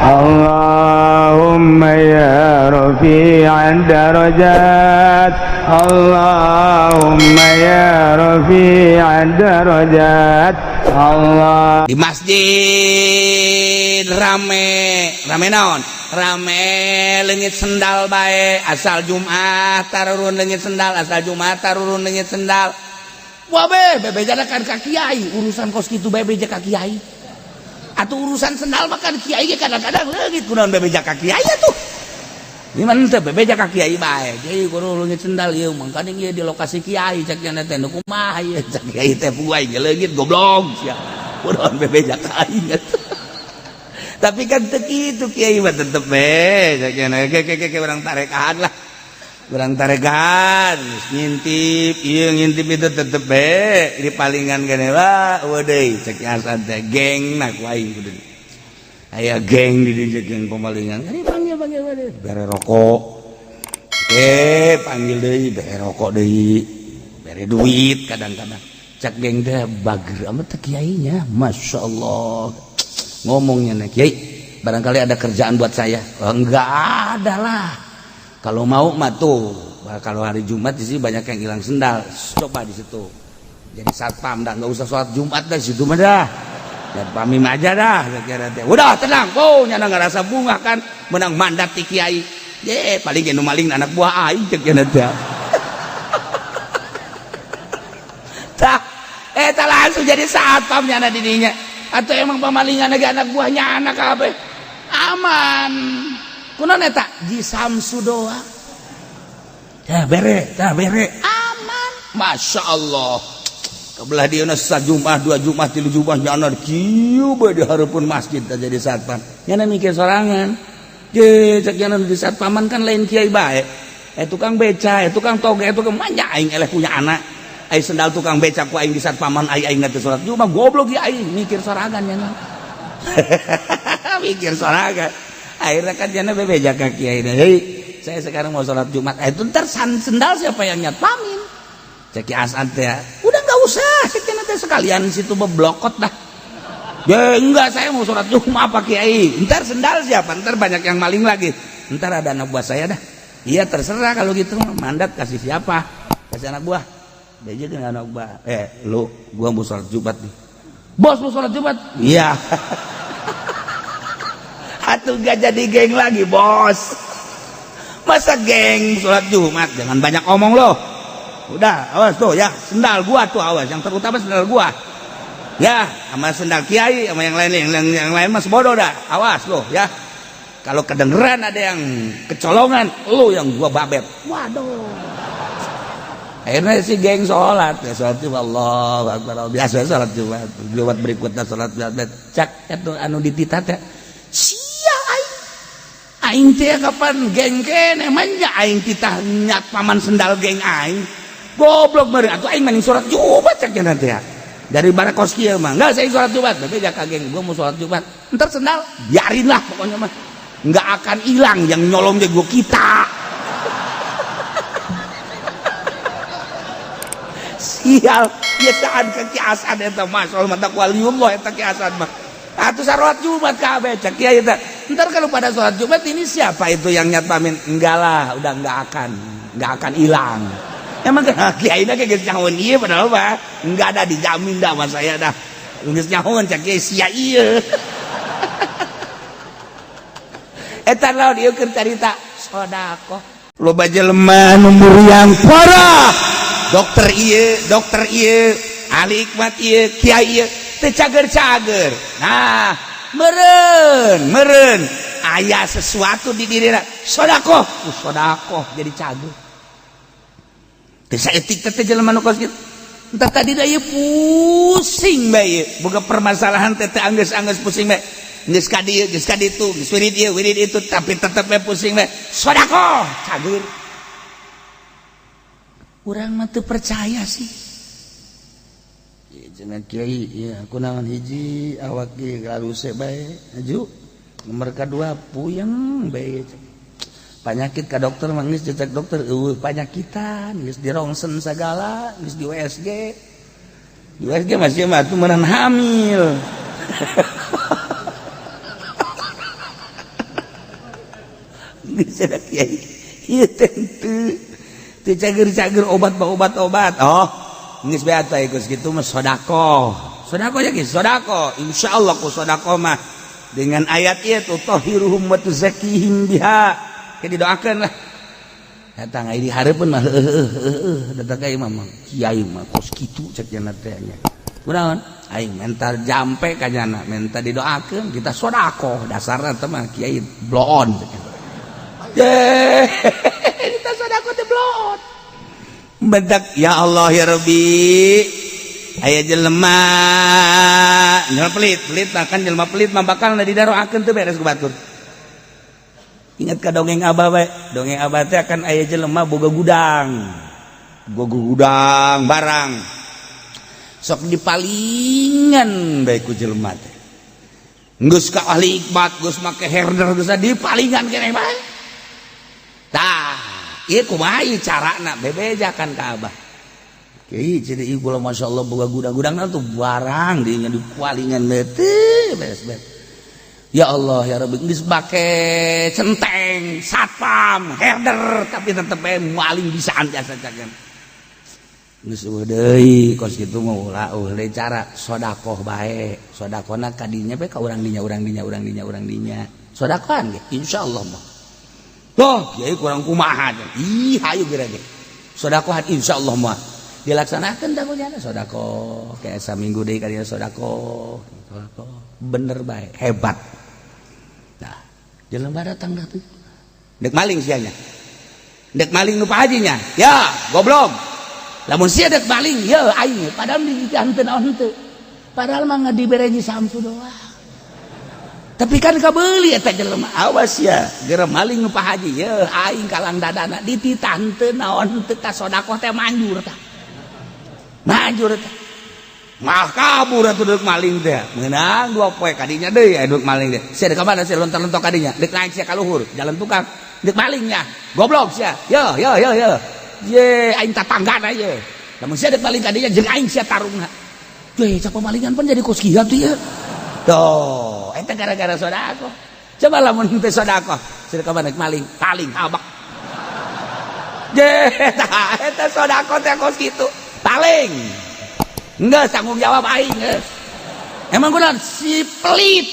Allahumma ya rafi'ad darajat, Allahumma ya rafi'ad darajat, Allah. Di masjid rame rame naon, rame leungit sendal bae, asal Jumat tarurun leungit sendal, asal Jumat tarurun leungit sendal. Wah be, bebejana kan ka kiai, urusan kos kitu bebeja ka kiai. Atau urusan sendal mah kan kiai ge kadang-kadang leungit, kunaon bebeja ka kiai atuh. Gimana teh bebeja ka kiai bae. Kiai kudu leungit sendal ieu, mangkaning ieu di lokasi kiai cek nya teh nu kumaha ieu cek kiai teh puai ge leungit goblok sia. Kunaon bebeja ka aing atuh. Tapi kan teu kitu kiai mah tetep be cek nya ke ke ke urang tarekan lah. Urang tarekan ngintip ieu ngintip itu tetep be di palingan gene wah eueuh deui cek Hasan teh geng na ku aing kudu. Aya geng di dieu geng pemalingan. Ini panggil panggil panggil bere rokok. Eh panggil deui bere rokok deui. Bere duit kadang-kadang. Cek geng teh bager amat teh kiainya. Masya Allah. Ngomongnya nih kiai, barangkali ada kerjaan buat saya. Oh, enggak ada lah. Kalau mau mah tuh, kalau hari Jumat di sini banyak yang hilang sendal. Coba di situ. Jadi satpam dah, nggak usah sholat Jumat dah situ mah dah. Dan pamim aja dah kira teh. Udah tenang, oh nyana ngerasa bunga kan menang mandat ti kiai. Ye, paling nu maling anak buah aing cek nya teh. Tah, eta langsung jadi satpam nyana di dinya. Atau emang pamalingan lagi anak buahnya anak kabeh. Aman. Kunaon eta? Ji Samsu doang. Tah bere, tah bere. Aman. Masya Allah. Kebelah dia sajumat, dua Jumat, tilu Jumat nyana kieu bae di hareupeun masjid teh jadi satpam. Nyana mikir sorangan. Je cek nyana di satpaman kan lain kiai bae. Tukang beca, tukang toge, tukang manja aing eleh punya anak. Ai sendal tukang beca ku aing di satpaman ai aing teh salat Jumat goblok ya aing mikir sorangan nyana. Mikir sorangan. Akhirnya kan nyana bebeja ka kiai. Hei, saya sekarang mau salat Jumat. Itu ntar sendal siapa yang nyatpamin? Cek Ki Asad teh. Udah nggak usah, cek nanti sekalian situ beblokot dah. Ya enggak, saya mau sholat Jumat apa kiai. Ntar sendal siapa? Ntar banyak yang maling lagi. Ntar ada anak buah saya dah. Iya terserah kalau gitu, mandat kasih siapa? Kasih anak buah. Dia aja dengan anak buah. Lu, gua mau sholat Jumat nih. Bos mau sholat Jumat? Iya. Atuh gak jadi geng lagi bos. Masa geng sholat Jumat? Jangan banyak omong loh. Udah, awas tuh ya, sendal gua tuh awas, yang terutama sendal gua. Ya, sama sendal kiai, sama yang lain, yang lain mas bodoh dah. Awas loh ya. Kalau kedengeran ada yang kecolongan, lu yang gua babet. Waduh. Akhirnya si geng sholat, ya sholat Jumat, Allah Akbar. Biasa sholat Jumat. Jumat berikutnya sholat Jumat. Cak itu anu dititah teh. Sia aing. Aing teh kapan geng kene manja aing titah nyat paman sendal geng aing. Goblok meureun atuh aing mending sholat Jumat cek nya nanti ya. Dari barakos kieu mah enggak saya sholat Jumat, bebeja ka geng gua mau sholat Jumat. Entar sendal biarin lah pokoknya mah. Enggak akan hilang yang nyolongnya gua kita. Sial, biasaan ke Ki Asad eta mah soal mata waliullah eta Ki Asad mah. Atuh salat Jumat kabeh cek kiai eta. Ntar kalau pada sholat Jumat ini siapa itu yang nyatpamin? Enggak lah, udah enggak akan hilang. Emang kan kiai na geus nyahoan ieu padahal mah enggak ada dijamin dah sama saya dah. Geus nyahoan cek kiai sia ieu. Eta lawan ieu keur carita sedekah. Loba jelema nu muriang parah. Dokter ieu, ahli hikmat ieu, kiai ieu teu cager-cager. Nah, meureun, meureun aya sesuatu di dirina. Sedekah, sedekah jadi cager. Teu saeutik teh jelema nu kos kitu. Entah tadi da ieu pusing bae ieu. Boga permasalahan teh teh anggeus-anggeus pusing bae. Geus ka dieu, geus ka ditu, geus wirid ieu, wirid itu, tapi tetep bae pusing bae. Sedekah, cager. Urang mah teu percaya sih. Cenah kiai, ieu kunaon hiji awak ge galuse bae. Aju. Nomor kadua puyeng bae. Panyakit ka dokter mah geus dicek dokter eueuh panyakitan, geus dirongsen sagala, geus di USG. Di USG masih mah atuh meunang hamil. Geus kiai ieu teh teu teu cager-cager obat obat obat. Oh, geus bae atuh geus kitu mah sedekah. Sedekah ya geus sedekah. Insyaallah ku sedekah mah dengan ayat ieu tutahhiruhum wa tuzakkihim biha. Ke didoakeun lah. Datang ai di hareupeun mah heueuh, datang ka imam mah kiai mah kos kitu cek cenah teh nya. Kunaon? Aing menta jampe ka nyana, menta didoakeun, kita sedekah dasarna teh mah kiai bloon. Ye, kita sedekah teh bloon. Bentak ya Allah ya Rabbi. Aya jelema jelema pelit, pelit mah kan jelema pelit mah bakal didaroakeun teu beres ku batur. Ingat ka dongeng abah bae, dongeng abah teh akan aya jelema boga gudang. Boga gudang barang. Sok dipalingan bae ku jelema teh. Geus ka ahli ikbat, geus make herder, geus dipalingan keneh bae. Tah, ieu kumaha ieu carana bebejakan ka abah. Kiai jadi ieu kula masyaallah boga gudang-gudangna tuh barang dinya dipalingan teh beres beres. Ya Allah ya Rabbi, geus make centeng, satpam, herder, tapi tetep bae maling bisaan jasa cagan. Geus eueuh deui kos kitu mah ulah eueuh deui cara sedekah bae. Sedekahna ka dinya bae ka urang dinya, urang dinya, urang dinya, urang dinya. Sedekahan ge insyaallah mah. Toh, kiai kurang kumaha. Ih, hayu geura ge. Sedekahan insyaallah mah. Dilaksanakeun da kunyana sedekah. Kayak saminggu deui ka dinya sedekah. Sedekah. Bener bae, hebat. Nah, jelema datang dah tuh. Dek maling sianya. Dek maling nu Pak Hajinya. Ya, goblok. Lamun sia dek maling, ya aing padahal di henteu naon henteu. Padahal mah dibere Samsu doang. Tapi kan kabeuli eta jelema. Awas ya, geura maling nu Pak Haji, ya aing kalang dadana dititah henteu naon henteu ta sedekah teh manjur tah. Manjur teh. Mah kabur atuh dek maling teh. Meunang dua poe kadinya deui aya dek maling teh. Sia dek ka mana sia lontar-lontok kadinya? Dek naik sia ka luhur, jalan tukang. Dek malingnya. Goblok sia. Yo yo yo yo. Ye aing tatanggana ye. Lamun sia dek maling kadinya jeung aing sia tarungna. Ye, cak pemalingan pan jadi kos kieu tuh ya. Tuh, eta gara-gara sedekah. Coba lamun teu sedekah, sia ka mana maling, paling habak. Ye, tah eta sedekah teh kos kitu. Paling. Enggak tanggung jawab aing geus. Emang kunaon si pelit.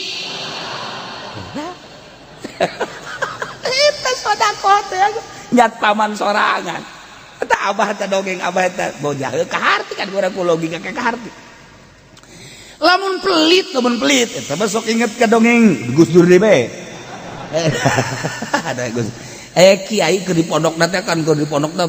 Eta sedekah teh nyat paman sorangan. Eta abah teh dongeng abah eta bojah ka harti kan urang ku logika ka harti. Lamun pelit eta mah sok inget ka dongeng Gus Dur deui bae. Ada Gus. Kiai keur di pondok teh kan keur di pondok teh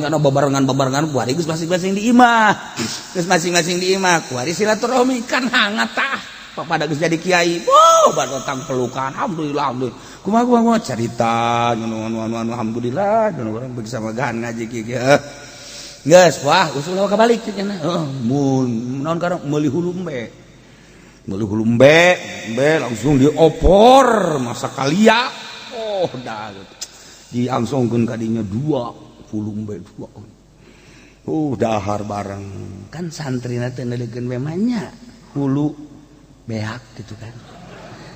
nya babarengan-babarengan kuari geus masing-masing di imah. Geus masing-masing di imah kuari silaturahmi kan hangat tah. Pada geus jadi kiai. Wow, batang pelukan. Alhamdulillah, alhamdulillah. Kumaha kumaha carita anu anu anu alhamdulillah anu urang bersama gahan ngaji kieu. Geus, wah usul kabalik cenah. Heeh, mun naon karang meuli hulu embe. Meuli hulu embe, embe langsung diopor masak kalia. Oh, dah. Diangsongkeun ka dinya dua hulu embe dua. Oh, dahar bareng. Kan santrina teh neuleukeun we mah nya hulu beak gitu kan.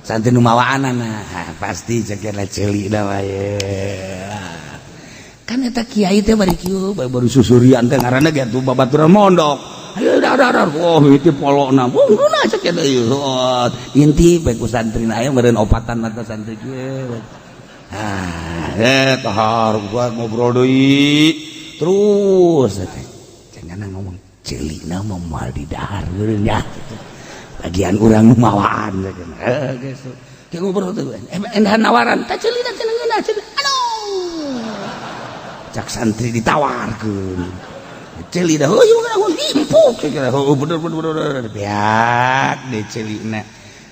Santri nu mawaanana, pasti cek ceuli da wae. Kan eta kiai teh bari kieu baru susurian teh ngaranna ge atuh babaturan mondok. Ayo dah dah dah. Oh, itu polokna. Ungguna cek eta ieu. Oh, inti bae ku santrina aya meureun opatan mata santri kieu. Ah, tahar gua ngobrol deui. Terus teh cenah ngomong ceulina mah moal di dahar meureun nya. Bagian urang nu mawaan cenah. Heuh geus. Kayak ngobrol tuh. Endahan nawaran, tah ceulina cenah ngeunah cenah. Aduh. Cak santri ditawarkeun. Ceuli dah, oh ieu mah impuk kira oh bener bener bener. Beak deh ceulina.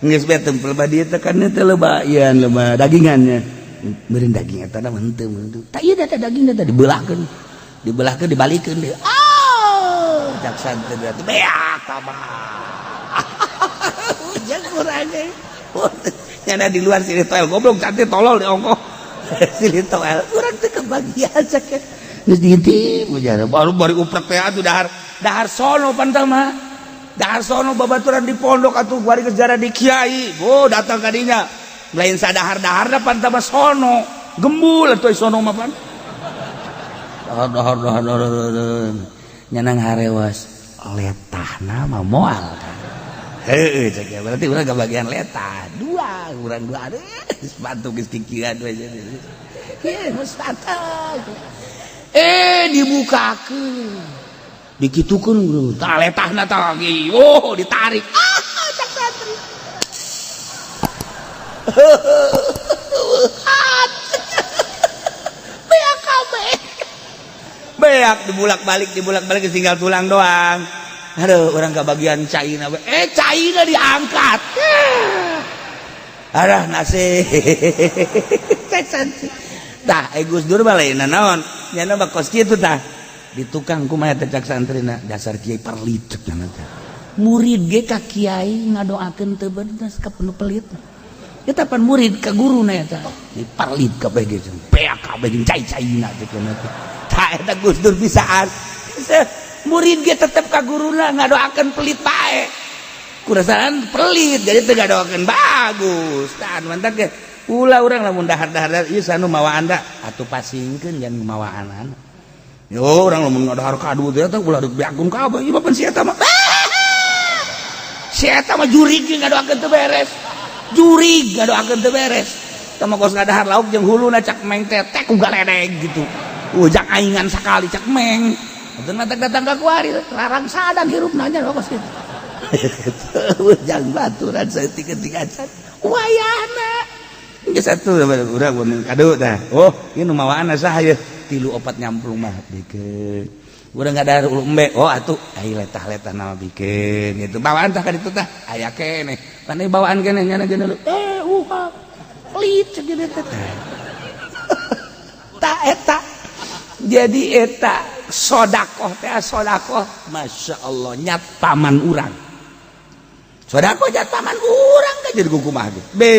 Geus bae tempel ba dieu teh kan teh loba ieu loba dagingannya. Meureun daging eta mah henteu henteu. Tah ieu teh daging teh dibelahkeun. Dibelahkeun dibalikeun deui. Ah, cak santri teh beak tambah. Hujan kurang ge. Nyana di luar sini toel goblok cantik tolol di ongkoh. Sini toel urang teh kebagian cek. Geus diintip ujar baru bari uprek teh atuh dahar dahar sono pantah mah. Dahar sono babaturan di pondok atuh bari geus jara di kiai. Oh datang ka dinya. Lain sadahar-daharna pantah mah sono. Gembul atuh sono mah pan. Dahar dahar dahar dahar. Nyanang harewas letahna mah moal kan. Heueuh cek ya, berarti urang kebagian letah. Dua, urang dua aduh, sepatu geus kikieuan we. Ieu sepatu. Eh dibukakeun. Dikitukeun tah letahna tah lagi. Oh, ditarik. Ah, cak santri. Beak kabeh. Beak dibulak-balik tinggal tulang doang. Aduh, orang kebagian caina. Eh, caina diangkat. Aduh, nasib. Cek santri. Tah, Gus Dur mah lain naon? Nyana mah kos kitu tah. Di tukang kumaha teh cak santrina, dasar kiai perlit cek nya teh. Murid ge ka kiai ngadoakeun teu bener ka penuh pelit. Eta pan murid ka guruna eta. Di parlit kabeh ge beak kabeh jeung cai-caina cek nya teh. Tah eta Gus Dur bisaan. Murid ge tetep ka guruna ngadoakeun pelit bae. Kurasaan pelit jadi teu ngadoakeun bagus. Tah mantak ge ulah urang lamun dahar-dahar ieu sanu mawaan da atuh pasingkeun jangan mawaan. Yo urang lamun ngadahar kadu teh eta ulah deuk beakun kabeh ieu mah pan si eta mah. Si eta mah jurig ge ngadoakeun teu beres. Jurig ngadoakeun teu beres. Tah mah kos ngadahar lauk jeung huluna cak meng teh teh ku galedeg gitu. Ujang aingan sakali cak meng. Atuh mah datang ka kuari larang sadan hirupna nya kos kitu. Ujang baturan saeutik-eutik acan. Wayahna. Geus atuh urang mun kadu tah. Oh, ieu nu mawaan saha ieu? 3 4 nyamplung mah bikeun. Urang ngadahar ulu embe. Oh atuh ai letah-letah nama bikeun gitu. Bawaan tah ka ditu tah. Aya keneh. Pan bawaan keneh nyana jeung eh uhap. Pelit cek gitu teh. Tah eta. Jadi eta sodakoh teh sodakoh Masya Allah nyat paman urang. Sodakoh nyat paman urang kan jadi kumaha ge. Be.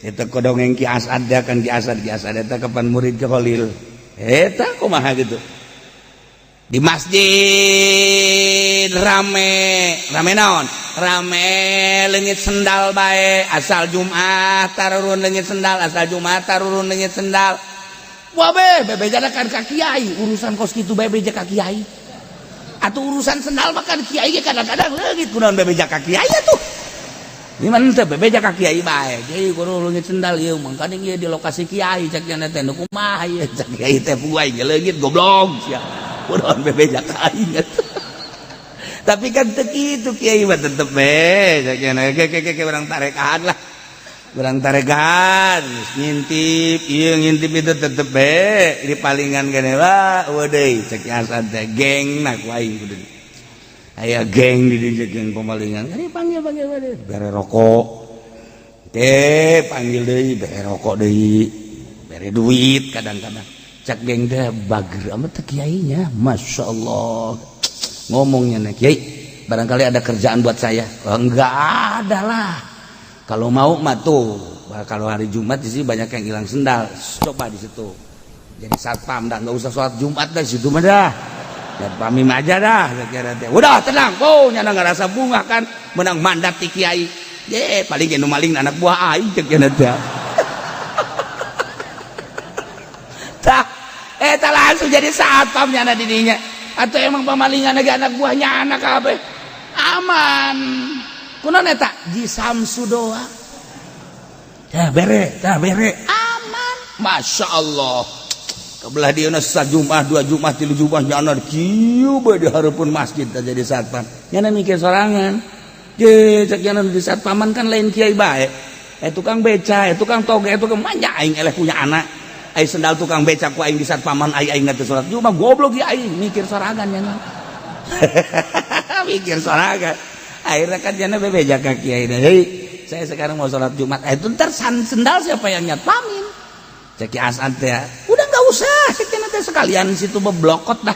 Eta kodongeng Ki Asad ya kan Ki Asad eta kapan murid ke Khalil. Eta kumaha gitu. Di masjid rame, rame naon? Rame leungit sendal bae asal Jumat tarurun leungit sendal, asal Jumat tarurun leungit sendal. Wah be, bebejana kan ka kiai, urusan kos kitu bae beja ka kiai. Atuh urusan sendal mah kan kiai ge kadang-kadang leungit kunaon bebeja ka kiai atuh. Gimana teh bebeja ka kiai bae. Jadi kudu leungit sendal ieu mangkaning ieu di lokasi kiai cak nya teh nu kumaha ieu cak kiai teh puai ge leungit goblok sia. Kunaon bebeja ka aing atuh. Tapi kan teu kitu kiai mah tetep be cak nya ke ke ke urang tarekan lah. Urang tarekan ngintip ieu ngintip itu tetep be di palingan gene wah eueuh deui cek Asad teh geng na ku aing kudu. Aya geng di dieu geng pemalingan. Kali panggil-panggil bade bere rokok. Teh panggil deui bere rokok deui. Bere duit kadang-kadang. Cak geng teh bager amat teh kiainya. Masya Allah. Ngomongnya nih kiai, barangkali ada kerjaan buat saya. Oh, enggak ada lah. Kalau mau mah tuh, kalau hari Jumat di sini banyak yang hilang sendal. Coba di situ. Jadi satpam dah enggak usah sholat Jumat dah situ mah dah. Satpamim aja dah kira teh. Udah tenang, oh nyana ngerasa bunga kan menang mandat ti kiai. Ye, paling ge nu maling anak buah aing cek nya teh. Tah, eta langsung jadi satpam nyana di dinya. Atau emang pamalingan lagi anak buahnya anak kabeh. Aman. Kunaon eta? Ji Samsu doang. Tah bere, tah bere. Aman. Masya Allah. Kebelah dia sajumat, 2 Jumat, 3 Jumat nyana kieu bae di hareupeun masjid teh jadi satpam. Nyana mikir sorangan. Je cek nyana di satpaman kan lain kiai bae. Tukang beca, tukang toge, tukang manja aing eleh punya anak. Ai sendal tukang beca ku aing di satpaman ai aing teh salat Jumat goblok ieu aing mikir sorangan nyana. Mikir sorangan. Akhirnya kan nyana bebeja ka kiai. Hei, saya sekarang mau salat Jumat. Itu ntar sendal siapa yang nyatpamin? Cek Asad teh. Udah nggak usah, cek teh sekalian situ beblokot dah.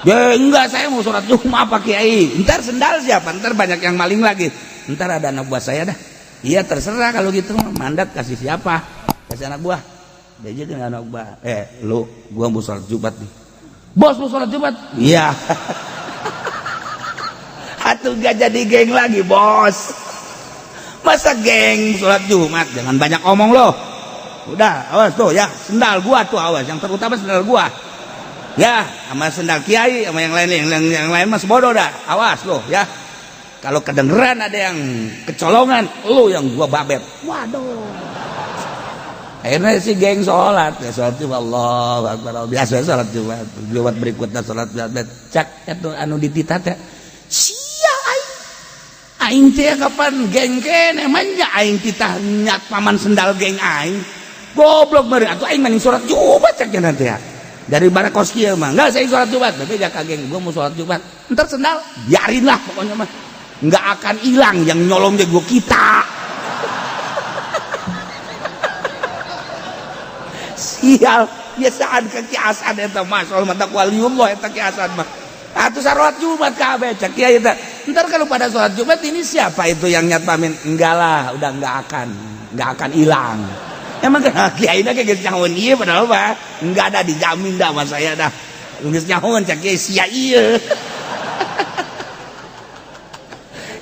Ya enggak, saya mau sholat Jumat Pak Kiai. Ntar sendal siapa? Ntar banyak yang maling lagi. Ntar ada anak buah saya dah. Iya terserah kalau gitu, mandat kasih siapa? Kasih anak buah. Dia aja anak buah. Lu, gua mau sholat Jumat nih. Bos mau sholat Jumat? Iya. Atuh gak jadi geng lagi bos. Masa geng sholat Jumat? Jangan banyak omong loh. Udah, awas tuh ya, sendal gua tuh awas, yang terutama sendal gua. Ya, sama sendal kiai, sama yang lain, yang lain mah bodoh dah. Awas lo ya. Kalau kedengeran ada yang kecolongan, lu yang gua babet. Waduh. Akhirnya si geng sholat, ya sholat Jumat, Allahu Akbar. Biasa sholat Jumat, Jumat berikutnya sholat Jumat. Cak itu anu dititah teh. Sia aing. Aing teh kapan geng kene manja aing titah nyat paman sendal geng aing. Goblok meureun atuh aing mending sholat Jumat cak nanti ya. Dari barakos kieu mah, enggak saya sholat Jumat, bebeja ka geng, gua mau sholat Jumat. Entar sendal biarin lah pokoknya mah. Enggak akan hilang yang nyolong gua kita. Sial, biasaan ke Ki Asad eta mah, soal mata waliullah eta Ki Asad mah. Atuh salat Jumat kabeh cak kiai eta. Ntar kalau pada sholat Jumat ini siapa itu yang nyat pamin? Enggak lah, udah enggak akan hilang. Emang kan kiai na geus nyahoan ieu padahal mah enggak ada dijamin dah sama saya dah. Geus nyahoan cak kiai sia ieu.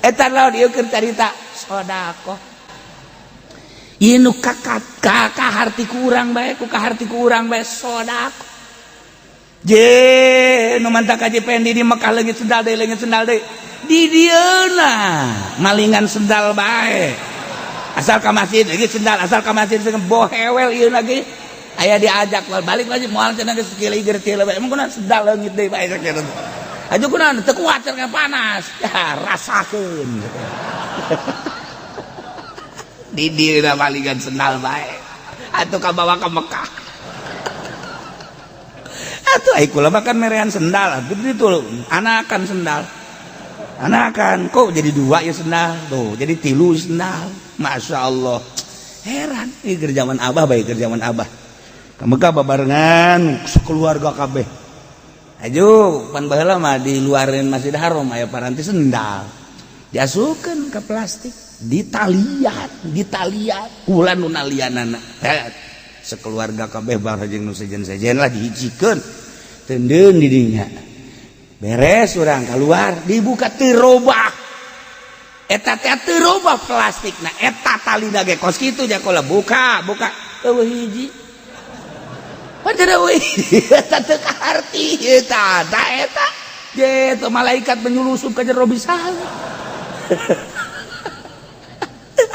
Eta lawan ieu keur carita sedekah. Ieu nu kaharti ku urang bae, ku kaharti ku urang bae sedekah. Je nu mantak Haji Pendi di Mekah leungit sendal deui, leungit sendal deui. Di dieuna malingan sendal bae. Asal ka masjid leungit sendal, asal ka masjid bohewel ieu lagi. Aya diajak balik lagi moal cenah geus kieu teu bae. Emang kunaon sendal leungit deui bae sakieu. Aju kunaon teu kuat cenah panas. Ya rasakeun. Di dieuna malingan sendal bae. Atuh kabawa ka Mekah. Atuh ai kula mah kan merean sendal, atuh itu anakan sendal. Anakan kok jadi dua ya sendal, tuh jadi tilu sendal. Masya Allah. Heran, ini keur zaman abah bae keur zaman abah. Ka Mekah babarengan sekeluarga kabeh. Aju pan baheula mah di luareun Masjid Haram aya paranti sendal. Diasupkeun ke plastik, ditalian, ditalian, kula nu nalianana. Sekeluarga kabeh bar jeung nu sejen-sejen lah dihijikeun. Tendeun di dinya. Beres urang keluar dibuka teu robah. Eta teh teu robah plastikna, eta talina ge kos kitu jakola buka, buka eueuh hiji. Pan teu eueuh eta teu kaharti eta, ta eta. Ye teu malaikat menyulusup ka jero bisa.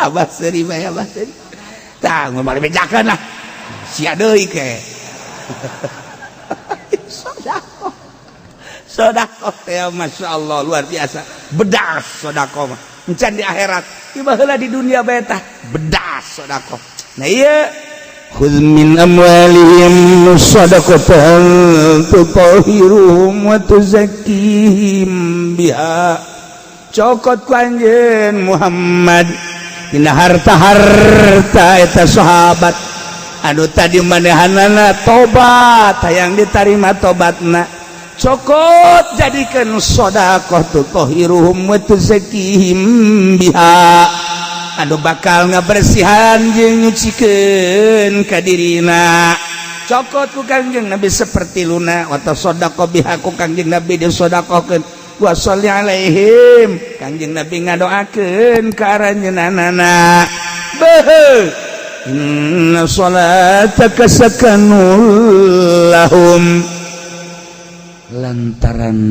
Abah seuri bae abah seuri. Tah ngomong bejakeun lah. Sia deui ke. Sedekah. Sedekah teh Masya Allah luar biasa. Bedas sedekah mah. Encan di akhirat, ieu baheula di dunia bae tah bedas sedekah. Nah ieu Khudz min amwalihim shadaqatan tutahhiruhum wa tuzakkihim biha. Cokot ku anjeun Muhammad dina harta-harta eta sahabat anu tadi manehanana tobat hayang ditarima tobatna, cokot jadikan sedekah tutahhiruhum wa tuzakkihim biha, anu bakal ngabersihan jeung nyucikeun ka dirina. Cokot ku Kangjeng Nabi seperti luna wa tasaddaqo biha, ku Kangjeng Nabi disedekahkeun, wa sholli alaihim, Kangjeng Nabi ngadoakeun ka aranjeunana. Beuh, inna salataka sakanul lahum, lantaran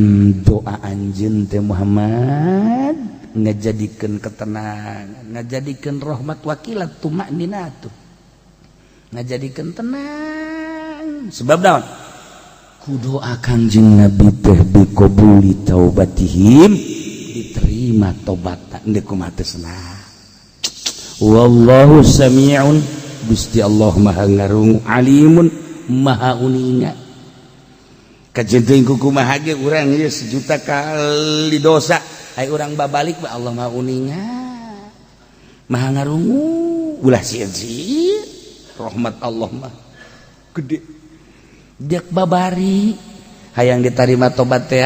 doa anjeun teh Muhammad ngajadikeun ketenangan, ngajadikeun rahmat, wakilat tumakninatu, ngajadikeun tenang. Sebab naon? Ku doa Kangjeng Nabi teh biqabuli taubatihim, diterima tobatna. Endek kumaha teh senang. Wallahu sami'un, Gusti Allah maha ngarungu, alimun maha uninga. Kajenting kumaha ge urang ieu sejuta kali dosa, ai urang babalik ba Allah maha uninga maha ngarungu. Ulah sieun, rahmat Allah mah gede. Dek babari hayang ditarima tobat teh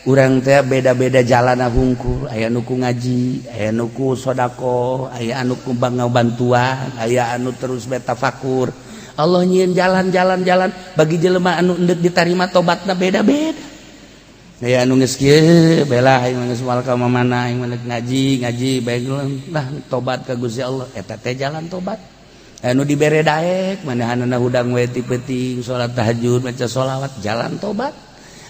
urang teh beda-beda jalan hungkul. Aya nu ku ngaji, aya nu ku sedekah, aya anu ku bangga bantuan, aya anu terus betafakur. Allah nyieun jalan-jalan jalan bagi jelema anu endek ditarima tobatna beda-beda. Aya anu geus kieu bela aing geus moal ka mana, aing mah ngaji ngaji bae lah tobat ka Gusti Allah, eta teh jalan tobat. Anu dibere daek manahanana hudang we ti peuting salat tahajud maca sholawat jalan tobat.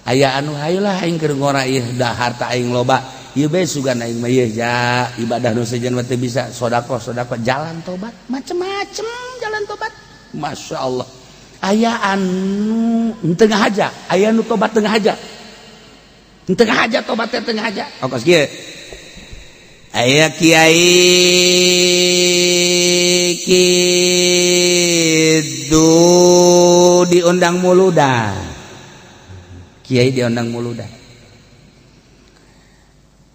Aya anu hayulah aing keur ngora ieu da harta aing loba. Ieu bae sugan aing mah ieu ja ibadah nu sejen mah teu bisa sedekah sedekah jalan tobat macem-macem jalan tobat. Masya Allah. Aya anu tengah aja, aya anu tobat tengah aja. Tengah aja tobatnya tengah aja. Okos kieu. Aya kiai kitu diundang muludan. Kiai diundang muludan.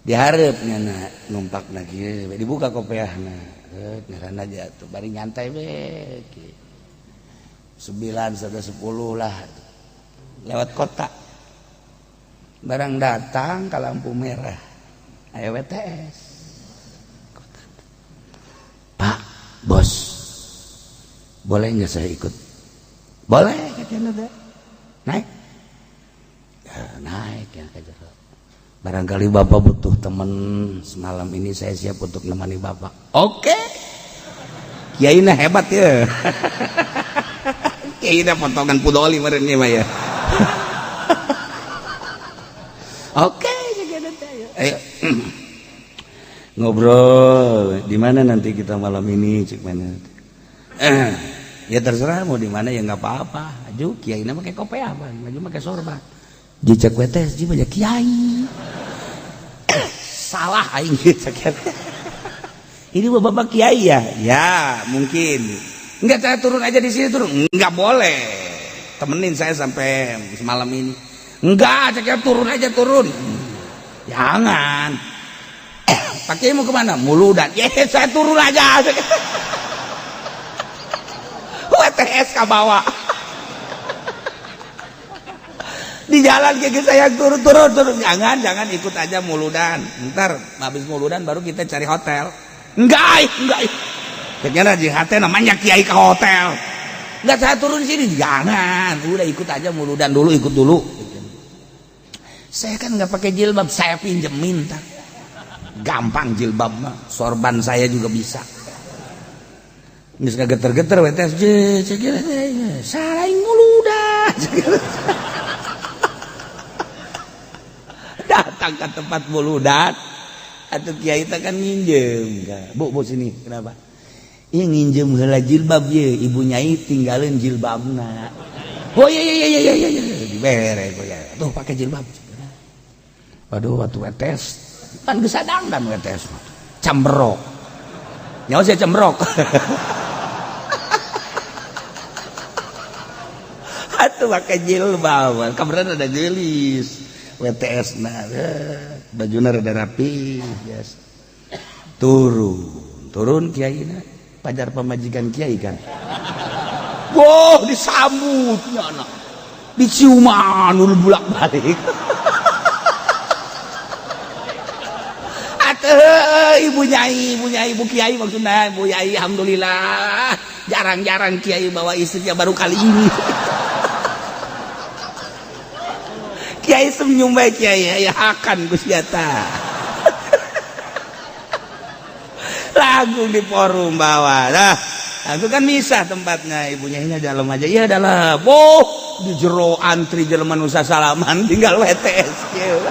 Dihareup nya numpak kieu dibuka kopeahna. Ngaranna aja tuh bari nyantai we. 9 sampai 10 lah lewat kota. Barang datang ke lampu merah. Aya WTS. Kota. Pak, bos, boleh nggak saya ikut? Boleh, katanya. Naik. Ya, naik ya kata. Barangkali bapak butuh teman semalam ini, saya siap untuk nemani bapak. Oke. Kiai nah hebat ya. Kiai nah potongan pudoli meureun mah ya. Oke, ayo. Ngobrol di mana nanti kita malam ini cik mana? Ya terserah mau di mana ya nggak apa-apa. Aju kiai na make kopiah bang, maju make sorban. Jicek WTS ji banyak kiai. Salah aing cek. Ini bapak kiai ya? Ya, mungkin. Enggak, saya turun aja di sini turun. Enggak boleh. Temenin saya sampai semalam ini. Enggak, cek turun aja turun. Jangan. Pak Kiai mau kemana? Muludan. Ya, saya turun aja. WTS ke bawah. Di jalan kayak saya turun. Jangan, jangan ikut aja muludan. Ntar habis muludan baru kita cari hotel. Enggak. Kayaknya di hotel namanya kiai ke hotel. Enggak, saya turun sini. Jangan, udah ikut aja muludan dulu, ikut dulu. Saya kan nggak pakai jilbab, saya pinjemin ntar. Gampang jilbab mah, sorban saya juga bisa. Geus geter-geter WTS, salah muludan. Datang ke tempat muludan, atau kiai teh kan nginjem. Bu, bu sini, kenapa? Iya nginjem heula jilbab ye, ibu nyai tinggalin jilbabna. Oh iya dibere ya. Tuh pakai jilbab. Waduh, waktu WTS kan geus sadangdan WTS. Camberok. Nyawa saya cembrok. Atuh pakai jilbab, kabaran ada gelis. WTS nah, bajuna rada rapi biasa. Turun kiai na, pajar pamajikan kiai kan. Wah, disambutnya anak. Diciuman udah bolak-balik. Atuh ibu nyai, ibu kiai maksudnya, ibu nyai alhamdulillah. Jarang-jarang kiai bawa istrinya baru kali ini. Kiai senyum baik kiai, ya akan Gusti eta. Lagu di forum bawah. Nah, aku kan misah tempatnya, ibunya ini dalam aja. Iya dalam. Oh, di jero antri jelema nu salaman tinggal WTS kieu.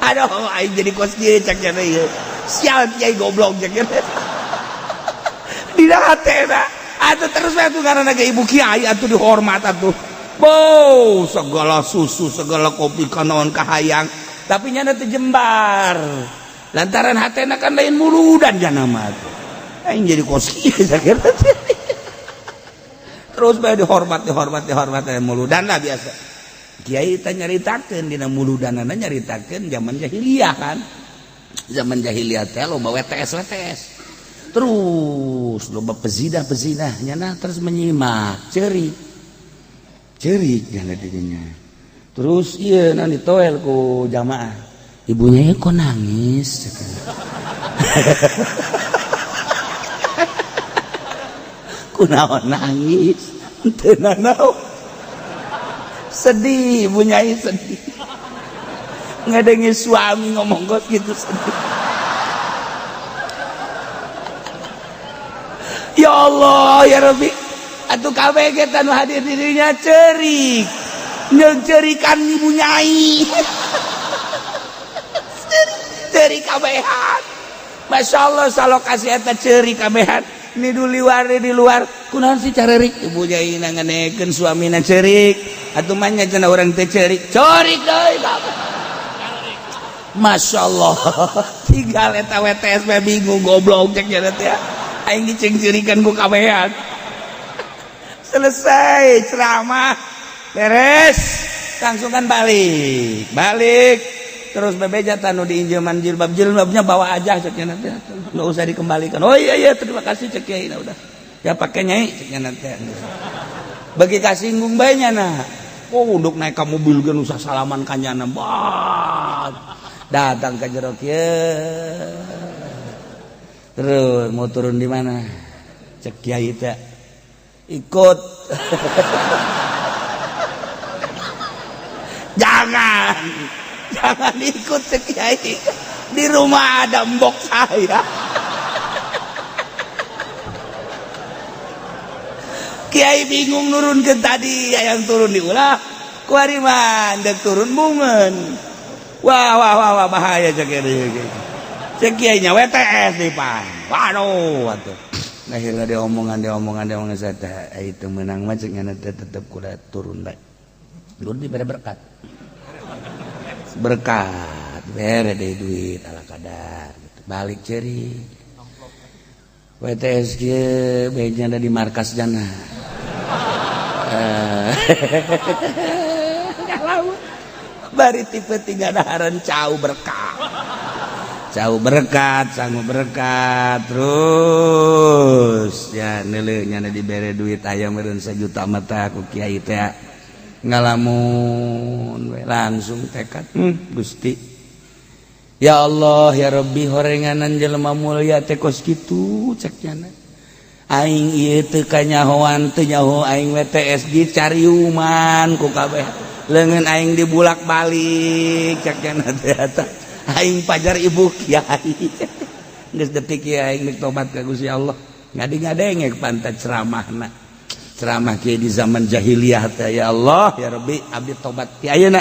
Aduh, aing jadi kos kieu cak nya ieu. Sial kiai goblok cak nya. Dina hatena. Atuh terus we atuh karena ge ibu kiai atuh dihormat atuh. Wow, segala susu, segala kopi kanaon kahayang, tapi nyana teu jembar. Lantaran hatena kan lain muludan jana mah tuh. Aing jadi kos kieu sakira. Terus bae dihormat muludan lah biasa. Kiai teh nyaritakeun dina muludanana nyaritakeun zaman jahiliyah kan. Zaman jahiliyah teh loba WTS. Terus loba pezinah-pezinah nyana terus menyimak, ceurik. Cerik nyana dirinya. Terus iya nanti toel ku jamaah. Ibunya kok nangis. Kunaon nangis? Teu nanaon. Sedih, ibunya sedih. Ngadengi suami ngomong kos gitu sedih. Ya Allah ya Rabbi, atuh kabeh ge nu hadir dirinya cerik jeung cerikan ibu nyai, cerik kabehan. Masya Allah, salokasi eta cerik kabehan. Ini di luar, di luar kunaon sih carerik? Ibu nyai nanganekeun suamina cerik, atuh mah nya cenah urang teh cerik, cerik deui kabeh. Masya Allah, tinggal eta WTS mah bingung, goblok cek nya teh, aing dicengcirikan ku kabehan. Selesai ceramah beres, langsung kan balik balik terus bebeja tanu diinjeman jilbab, jilbabnya bawa aja cek nya nanti, nggak usah dikembalikan. Oh iya, terima kasih cek kiai. Nah, udah ya pakai nyai cek nya nanti. Bagi kasinggung bae nya. Nah, oh, untuk naik ke mobil ge usah salaman kanyana. Bah, datang ke jero kieu terus, mau turun di mana cek kiai teh? Ikut. Jangan, jangan ikut cek kiai, di rumah ada mbok saya. Kiai bingung, nurun ke tadi yang turun diulah kuari mah ndek turun bungeun. Wah wah wah wah, bahaya cek kiai. Cek kiai nya WTS di pan. Waduh, atuh akhirnya dia omongan, dia omongan, dia omongan, saya teh itu menang mah cek nyana teh tetep kuda turun bae. Turun dibere berkat, berkat bere deh duit ala kadar gitu. Balik ceri WTS kieu baiknya ada di markas jana. Eh, bari tipe tiga daharan cau berkat, cau berkat, sanggup berkat terus ya neuleuh nya dibere duit aya meureun 1 juta mata ku kiai teh. Ngalamun we langsung tekad, Gusti ya Allah ya Rabbi, horenganan jelema mulia teh kos kitu cek nyana. Aing ieu teu kanyahoan, teu nyaho aing WTS dicariuman ku kabeh, leungeun aing dibulak-balik cek nyana teh. Eta aing pajar ibu kiai geus detik kieu aing nek tobat ka Gusti Allah. Ngadi-ngadenge pantat ceramahna, ceramah kieu di zaman jahiliyah teh. Ya Allah ya Rabbi, abdi tobat ti ayeuna,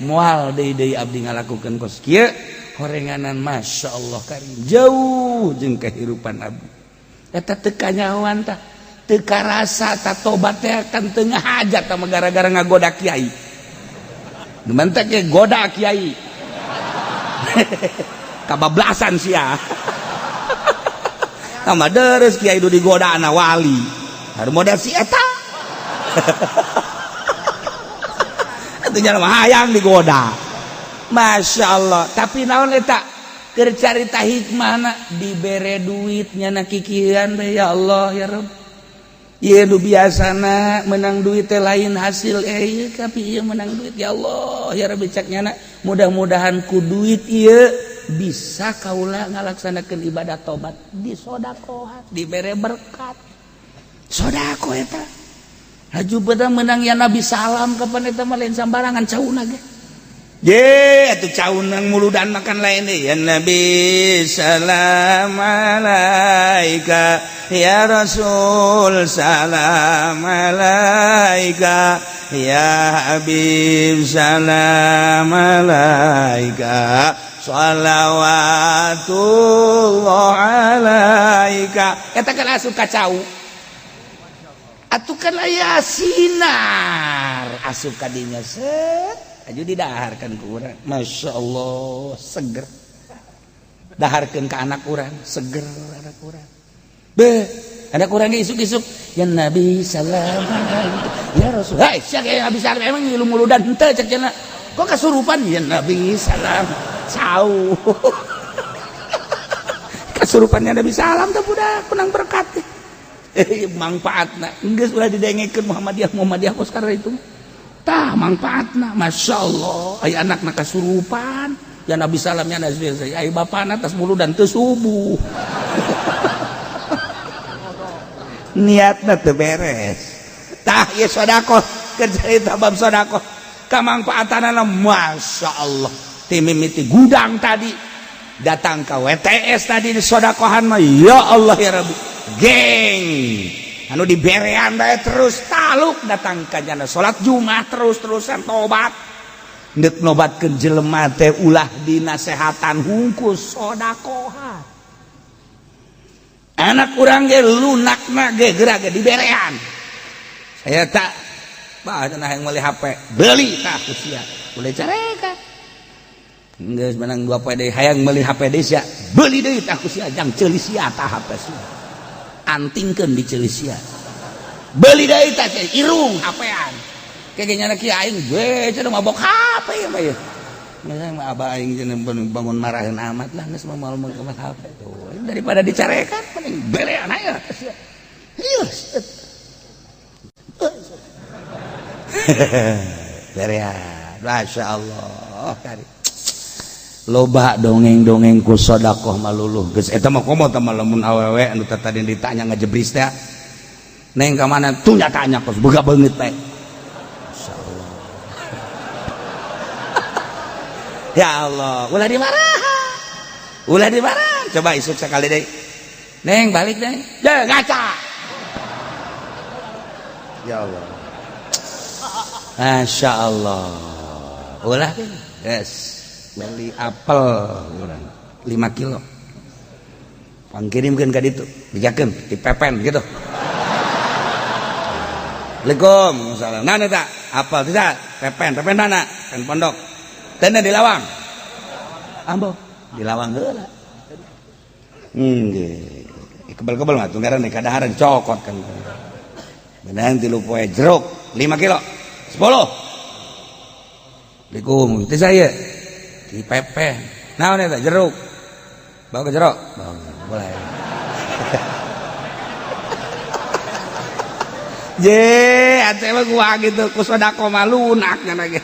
moal deui deui abdi ngalakukeun kos kieu. Horenganan Masya Allah karim, jauh jeung kehidupan abdi eta teu kanyahoan tah, teu karasa tah. Tobat teh kan teu ngahajat tah, gara-gara ngagoda kiai. Nu mantek ge goda kiai kabablasan sia. Tambah deres kiai du digoda anak wali. Harus modal si eta. Itu jalan hayang digoda. Masya Allah. Tapi naon eta? Keur carita hikmahna, dibere duitnya na kikian teh, ya Allah ya Rabb. Ieu nu biasana menang duit teh lain hasil ieu, tapi ieu menang duit, ya Allah ya Rabbi cak nyana, mudah-mudahan ku duit ieu bisa kaula ngalaksanakeun ibadah tobat. Disodakohan, dibere berkat sodako eta. Haju beda menang ya Nabi salam kapan eta mah lain sambarangan cauna ge. Ye, atuh caunang muludan makan lain deh. Ya Nabi salam alaika, ya Rasul salam alaika, ya Habib salam alaika, shalawatullah alaika. Eta kan asup ka cau. Atuh kan aya sinar asup ka dinya, set aju didaharkan ku urang. Masya Allah, seger. Daharkeun ka anak urang, seger anak urang. Be, anak urang ge isuk-isuk ya Nabi salam alaika ya Rasul. Hai, sia ge Nabi salam emang ngilu muludan henteu cek cenah. Kok kasurupan ya Nabi salam cau. Kasurupannya Nabi salam teh budak menang berkat. Manfaatna geus ulah didengekeun Muhammadiyah Muhammadiyah kos karena itu. Tah manfaatna Masya Allah, aya anakna kasurupan ya Nabi salam ya Nabi, aya bapana tas muludan teu subuh. Niatna teu beres. Tah ieu sedekah, keur carita bab sedekah kamangfaatanana Masya Allah. Ti mimiti gudang tadi datang ke WTS tadi di sodakohan mah, ya Allah ya Rabbi. Geng anu diberean bae terus taluk datang ka jana salat Jumat terus-terusan tobat. Ndek nobatkeun jelema teh ulah dinasehatan hungkus sodakohan. Anak urang ge lunakna ge geura ge diberean. Saya tak bah cenah hayang meuli HP, beli tah ku sia. Boleh carekan. Geus menang 2 poe deui hayang meuli HP deui sia, beli deui tah ku sia jang ceuli sia tah HP sia. Antingkeun di ceuli sia. Beli deui tah sia irung HP-an. Kayak nyana kieu aing we cenah mabok HP ya mah ya. Misalnya mah abah aing cenah bangun marahin amat lah geus mah moal meuli HP tuh. Daripada dicarekan mending berean aya sia. Iya. Berean. Masya Allah. Kari. Loba dongeng-dongeng ku sodakoh maluluh. Geus eta mah komo teh mah lamun awewe anu tadi ditanya ngajebris teh. Neng ka mana? Tuh nyatanya kos boga beungeut bae. Masyaallah. Ya Allah, ulah dimarahan. Ulah dimarahan. Coba isuk sekali deui. Neng balik neng. Ya ngaca. Ya Allah. Masya Allah. Ulah yes. Beli apel urang 5 kilo. Pangkirimkeun ka ditu, dijakeun, dipepen gitu. Assalamualaikum. Salam. Nah, eta apel tidak pepen, pepen mana? Pen pondok. Teu di lawang. Ambo di lawang heula. Nggih. Kebel-kebel mah tunggaran kadaharan cokot kan. Benang 3 poe jeruk 5 kilo. 10. Assalamualaikum. Teh saya di pepen. Naon eta jeruk? Bawa ke jeruk. Bawa. Boleh. Je, ate mah gua gitu ku sedekah mah lunak nya ge.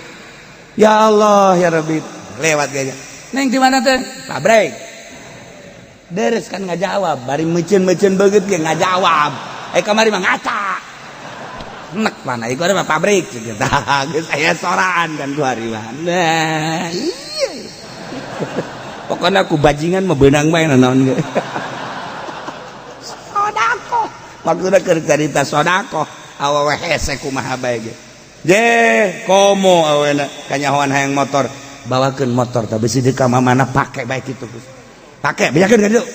Ya Allah ya Rabbi. Lewat gaya. Neng di mana teh? Pabrik. Deres kan ngajawab, bari meuceun-meuceun beungeut ge ngajawab. Eh kamari mah ngaca. Nek mana ieu mah pabrik gitu. Tah geus aya soraan kan ku hari mah. Nah, iya. Pokoknya aku bajingan mah beunang bae naon ge. Sodakoh. Maksudna keur carita sodakoh, awewe hese kumaha bae ge. Je, komo awena kanyahoan hayang motor, bawakeun motor tah bisi di ka mana pake bae kitu. Pake bejakeun ka ditu.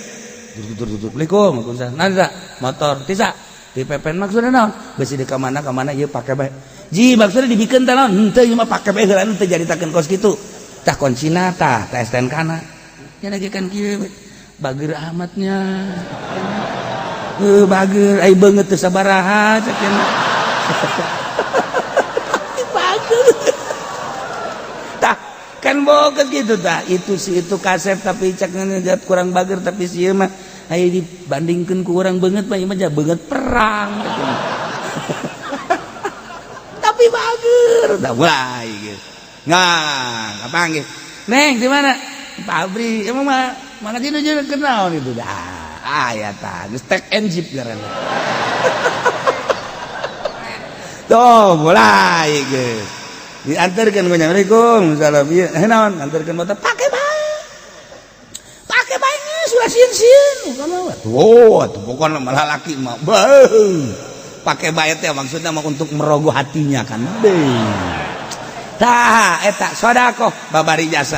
Tutur tutur. Assalamualaikum. Waalaikumsalam. Nah, motor tisa di pepen maksudna naon? Bisi di ka mana ieu pake bae. Ji maksudna dibikeun teh naon? Henteu ieu mah pake bae heula teu jaritakeun kos kitu. Tah kuncina tah, tah STNK-na. Nya lagi kan kieu bager amatnya. Heuh bager ai beungeut teu sabaraha cek cenah. Bager. Tah kan boga gitu tah itu si itu kasep tapi cek ngejat kurang bager tapi si ieu mah ayo dibandingkeun ku urang beungeut mah ieu mah beungeut perang. Tapi bager tah mulai gitu. Nah, kapanggih. Neng di mana? Pabrik. Emang mah mana sih nu kenal itu dah. Ah ya tah, geus tek and jeep ngaranna. Tuh, mulai geus. Diantarkeun ku Assalamualaikum, salam ieu. Eh naon? Antarkeun motor pake bae. Pake bae geus ulah sieun-sieun. Tuh, atuh pokona malah laki mah. Beuh. Pake bae teh maksudna mah untuk merogoh hatinya kan. Beuh. Tah eta sodakoh babari jasa.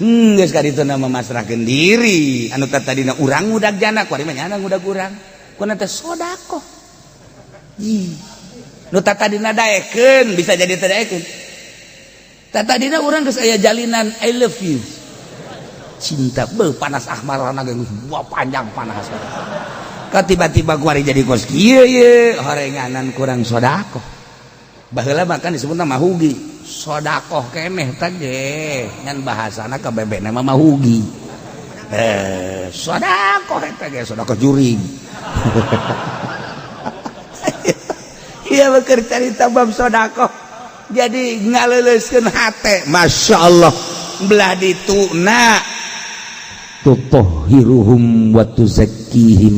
Geus ka ditu mah masrahkeun diri. Anu tadina urang ngudag jana, kuari mah nyana ngudag urang. Kuna teh sodakoh. Ih. Nu tadina daekeun bisa jadi teu daekeun. Tadina urang geus aya jalinan I love you. Cinta beuh panas ahmarana geus buah panjang panas. Ka tiba-tiba kuari jadi kos kieu ye horenganan kurang sodakoh. Baheula mah kan disebutna mahugi. Sodakoh keneh teh ge ngan bahasana ka bebekna mah mahugi. Sodakoh eta ge sodakoh jurig. Iya beker carita bab sodakoh. Jadi ngaleuleuskeun hate, Masya Allah. Belah dituna tutahhiruhum wa tuzakkihim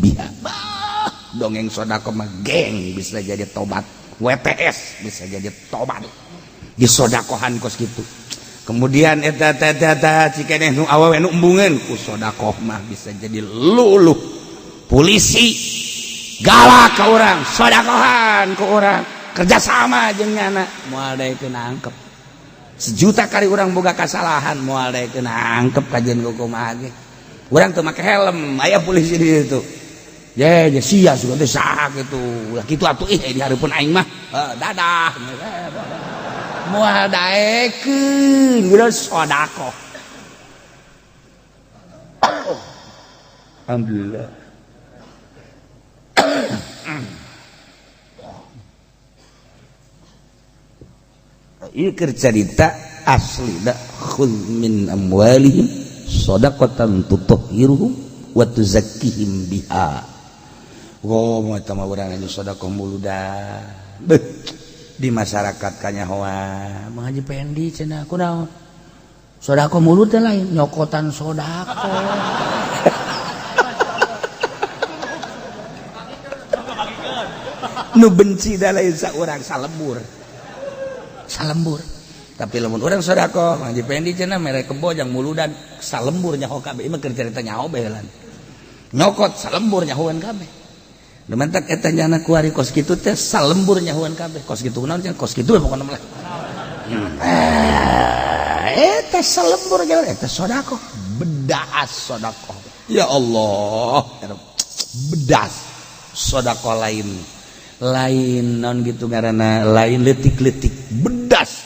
biha. Bah, dongeng sodakoh mah geng bisa jadi tobat. WTS bisa jadi tobat. Disodakohan kos gitu. Kemudian eta eta eta cikeneh nu awewe nu embungeun ku sodakoh mah bisa jadi luluh. Polisi galak ke urang, sodakohan ke urang, kerjasama jeung nyana, moal daekeun nangkep. Sejuta kali urang boga kasalahan, moal daekeun nangkep kajian kumaha ge. Urang teu make helm, aya polisi di situ. Ye, ye sia sugan teh saha kitu. Ulah kitu atuh ih di hareupeun aing mah. Dadah. Moal daekeun geus sodakoh. Alhamdulillah. Ieu keur carita asli da khudz min amwalihim shadaqatan tutahhiruhum wa tuzakkihim biha. Oh, eta mah urang anu sedekah muludan. Beuh, di masyarakat kanyahoan Mang Haji Pendi cenah kunaon? Sedekah mulut teh lain nyokotan sedekah. Nu benci da lain saurang salembur. Salembur. Tapi lamun urang sedekah Mang Haji Pendi cenah mere kebo jang muludan salembur nyaho kabeh. Ieu mah keur carita nyaho bae heula. Nyokot salembur nyahoan kabeh. Nu mantak eta nyana kuari kos kitu teh salembur nyahoan kabeh. Kos kitu naon cenah kos kitu pokona mah. Eta salembur nyahoan eta sedekah. Bedas sedekah. Ya Allah, bedas sedekah lain. Lain non gitu karena lain letik-letik bedas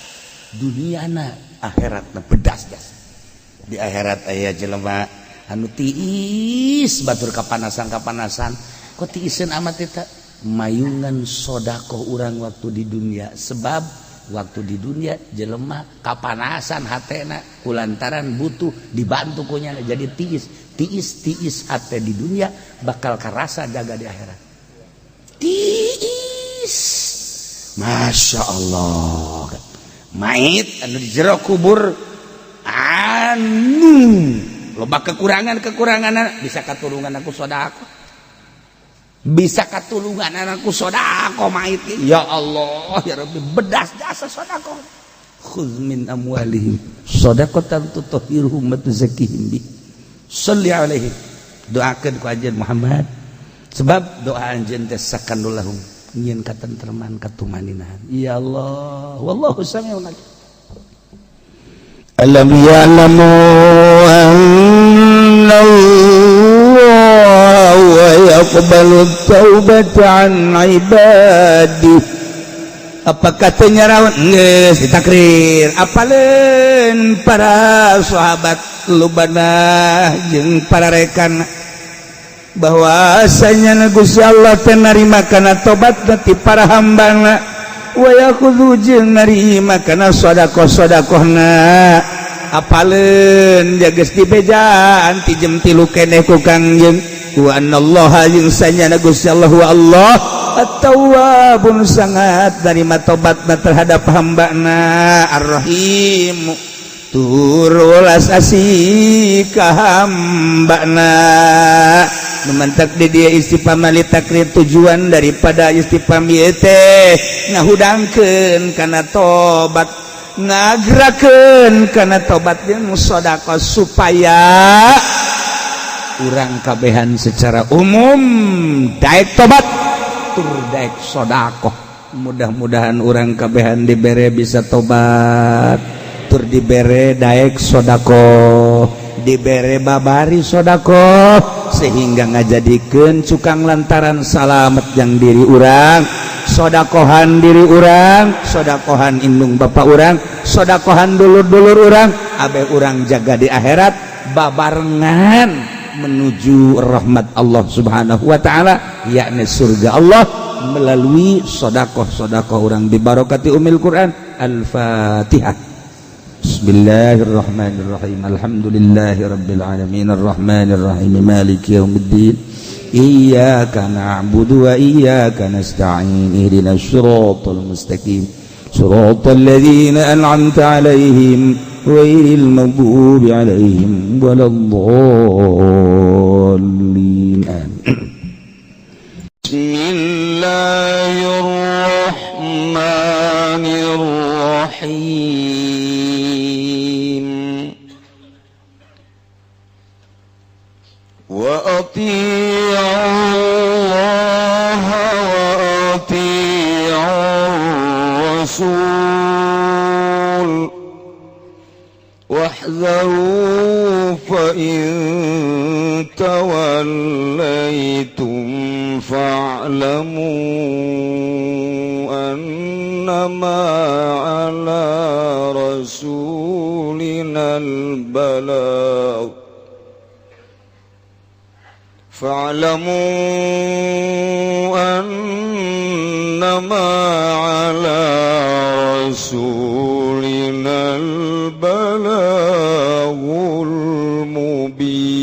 duniana akhiratna bedas jas di akhirat aya jelema anu tiis batur kapanasan kok tiiseun amat eta mayungan sedekah urang waktu di dunia sebab waktu di dunia jelema kapanasan hatena kulantaran butuh dibantu ku nyana jadi tiis tiis tiis hate di dunia bakal karasa jaga di akhirat. Tiis. Masya Allah. Mait anu di jero kubur anu loba kekurangan-kekurangan bisa katulungan aku sedekah. Bisa katulungan anakku sedekah mait. Ya Allah ya Rabbi bedas jasa sedekah. Khudz min amwalihim shadaqatan tutahhiruhum wa tuzakkihim bi. Shalli alaihi. Doakeun ku anjeun Muhammad. Sebab doa anjeun teh sakanul lahum nyieun katentreman katumaninahan. Ya Allah, wallahu samiun alim. Alam ya'lamu anna Allah yaqbalu taubata an ibadihi. Apa katanya rawan geus ditakrir apaleun para sahabat lubana jeung para rekan bahwasanya Gusti Allah teh narima kana tobat ti para hambana wa yakhudhu jeung narima kana sedekah-sedekahna apaleun geus dibejaan ti jem 3 keneh ku Kangjeng wa anallaha jeung sanyana Gusti Allah wa Allah at-tawwabun sangat narima tobatna terhadap hambana ar-rahim tur welas asih ka hambana. Memantak di dia istifham li takrir tujuan daripada istifham ieu teh ngahudangkeun kana tobat ngagrakeun kana tobat jeung sedekah supaya urang kabehan secara umum daek tobat tur daek sedekah. Mudah-mudahan urang kabehan dibere bisa tobat tur dibere daek sedekah dibere babari sedekah sehingga ngajadikeun cukang lantaran salamet yang diri urang sodakohan diri urang sodakohan indung bapak urang sodakohan dulur-dulur urang abe urang jaga di akhirat babarengan menuju rahmat Allah Subhanahu wa taala yakni surga Allah melalui sodakoh-sodakoh urang bibarokati umil Quran. Al-Fatihah. Bismillahirrahmanirrahim. Alhamdulillahirabbil alamin arrahmanirrahim maliki yaumiddin. Iyyaka na'budu wa iyyaka nasta'in ihdinas siratal mustaqim siratal ladzina an'amta 'alaihim ghairil maghdubi 'alaihim waladdallin. Amin. Bismillahirrahmanirrahim. Wa ati'u واحذروا فإن توليتم فاعلموا أنما على رسولنا البلاغ فاعلموا أنما على رسولنا البلاغ المبين.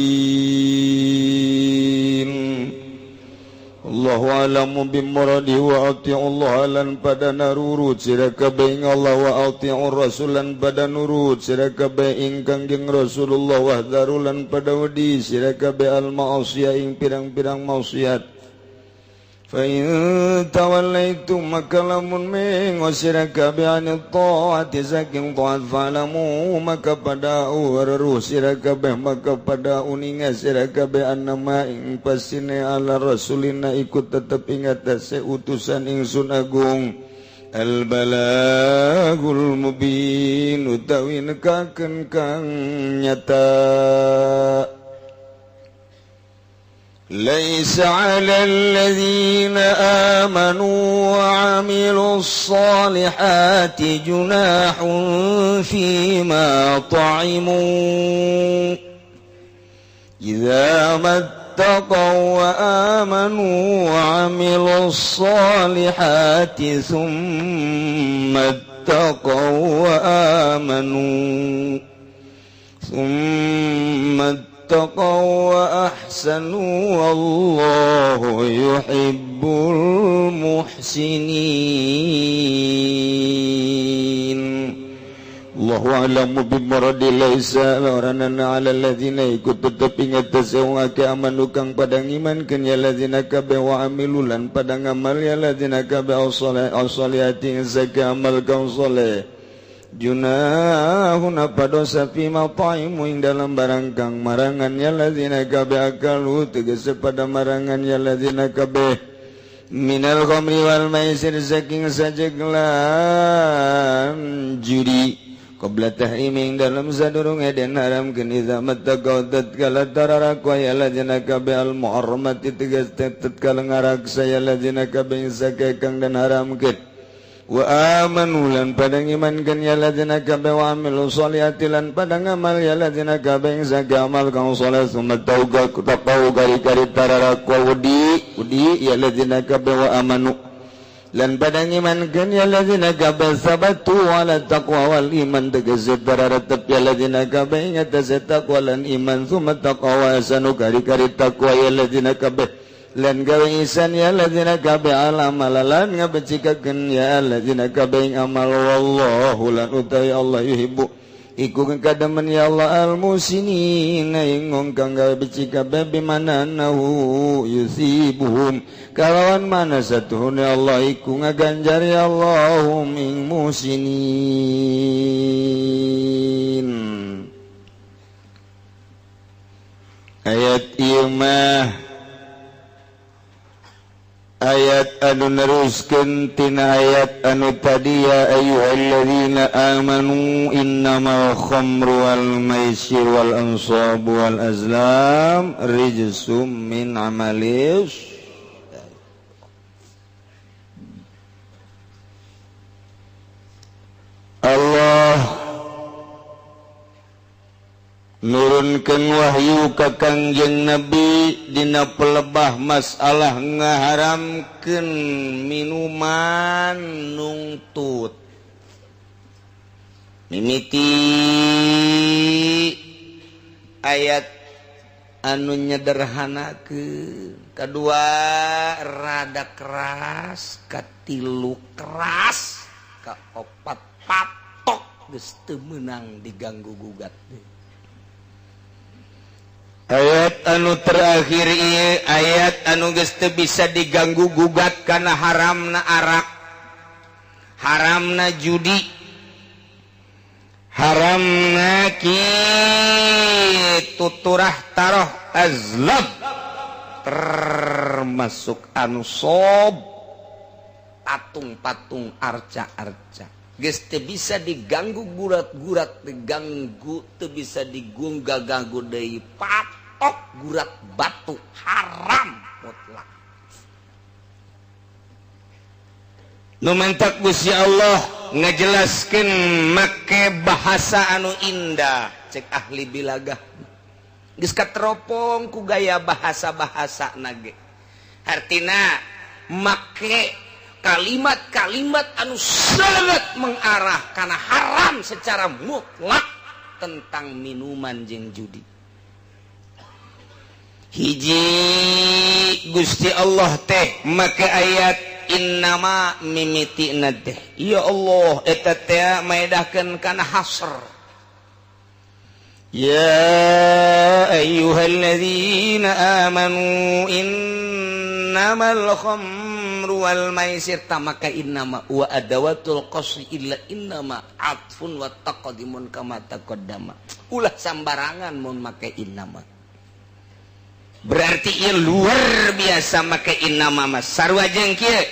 الله أعلم بمراده وأطيعوا الله lan pada narurut sira kabeh ing Allah وأطيعوا الرسول lan pada nurut sira kabeh ing Kangjeng Rasulullah واحذروا lan pada wedi sira kabeh المعاصي ing pirang-pirang maksiat. فإن توليتم maka lamun mengo sira kabeh عن الطاعة saking taat فاعلموا maka pada weruh sira kabeh, maka pada uninga sira kabeh أنما ing pastine على رسولنا iku tetep ing atase utusan ingsun agung البلاغ المبين utawi nekakeun kang nyata. ليس على الذين آمنوا وعملوا الصالحات جناح فيما طعموا إذا ما اتقوا وآمنوا وعملوا الصالحات ثم اتقوا وآمنوا ثم اتقوا وأحسنوا والله يحب المحسنين. الله أعلم بمراده. ليس orana على الذين iku tetep ing atase wong akeh آمنوا kang pada ngimankeun ya الذين kabeh وعملوا lan pada ngamal ya الذين kabeh الصالحات zaka amal kang saleh جناح apa dosa فيما طعموا ing dalam barang kang marangan ya الذين kabeh أكلوا tegese pada marangan ya الذين kabeh من الخمر والميسر saking sajeg lan judi قبل التحريم ing dalam sadurunge den haramkeun إذا ما اتقوا tatkala tararakwa ya الذين kabeh المحرمات tegas tatkala ngaraksa ya الذين kabeh sake kang den haramkeun وآمنوا lan pada ngimankeun ya الذين kabeh وعملوا الصالحات lan pada ngamal ya الذين kabeh sake amal kang saleh ثم اتقوا kari-kari tararakwa wedi wedi ya الذين kabeh وآمنوا lan pada ngimankeun ya الذين kabeh ثبتوا على التقوى والإيمان tegese tararetep ya الذين kabeh ing atase taqwa lan iman ثم اتقوا وأحسنوا kari-kari taqwa ya الذين kabeh lan gawe ihsan ya الذين kabeh العمل lan ngabecikakeun ya الذين kabeh ing amal والله lan utawi Allah يحب iku kademen ya Allah المحسنين ing wong kang gawe becik kabeh بمعنى أنه يثيبهم kalawan mana satuhune Allah iku ngaganjar ya Allah هم ing muhsinin. Ayat ieu mah ayat anu neruskeun tina ayat anu tadi يا أيها الذين آمنوا إنما الخمر والميسر والأنصاب والأزلام رجس من عمل. Allah nurunkeun wahyu ka Kangjeng Nabi dina pelebah masalah ngaharamkeun minuman nungtut mimiti ayat anu nyederhanakeun, kedua rada keras, katilu keras, kaopat patok geus teu meunang diganggu gugat. Ayat anu terakhir ieu ayat anu geus teu bisa diganggu gugat karena haramna arak, haramna judi, haramna kitu turah taroh azlam termasuk ansob, patung-patung, arca-arca. Geus teu bisa diganggu gurat-gurat diganggu, teu bisa digunggah-ganggu deui, patok gurat batu haram mutlak. Nu mantak Gusti Allah ngajelaskeun make bahasa anu indah, cek ahli bilagah. Geus kateropong ku gaya bahasa-bahasa nage. Hartina make kalimat-kalimat anu sangat mengarah karena haram secara mutlak tentang minuman jeung judi. Hiji Gusti Allah teh make ayat innama mimitina teh. Ya Allah eta teh maedahkeun kana hasr. Ya ayyuhalladzina amanu innamal khamru wal maisir tamaka innama wa adawatul qasri illa innama atfun wa taqdimun kama taqaddama. Ulah sambarangan mun make innama. Berarti ieu luar biasa make innama mah sarua jeung kieu.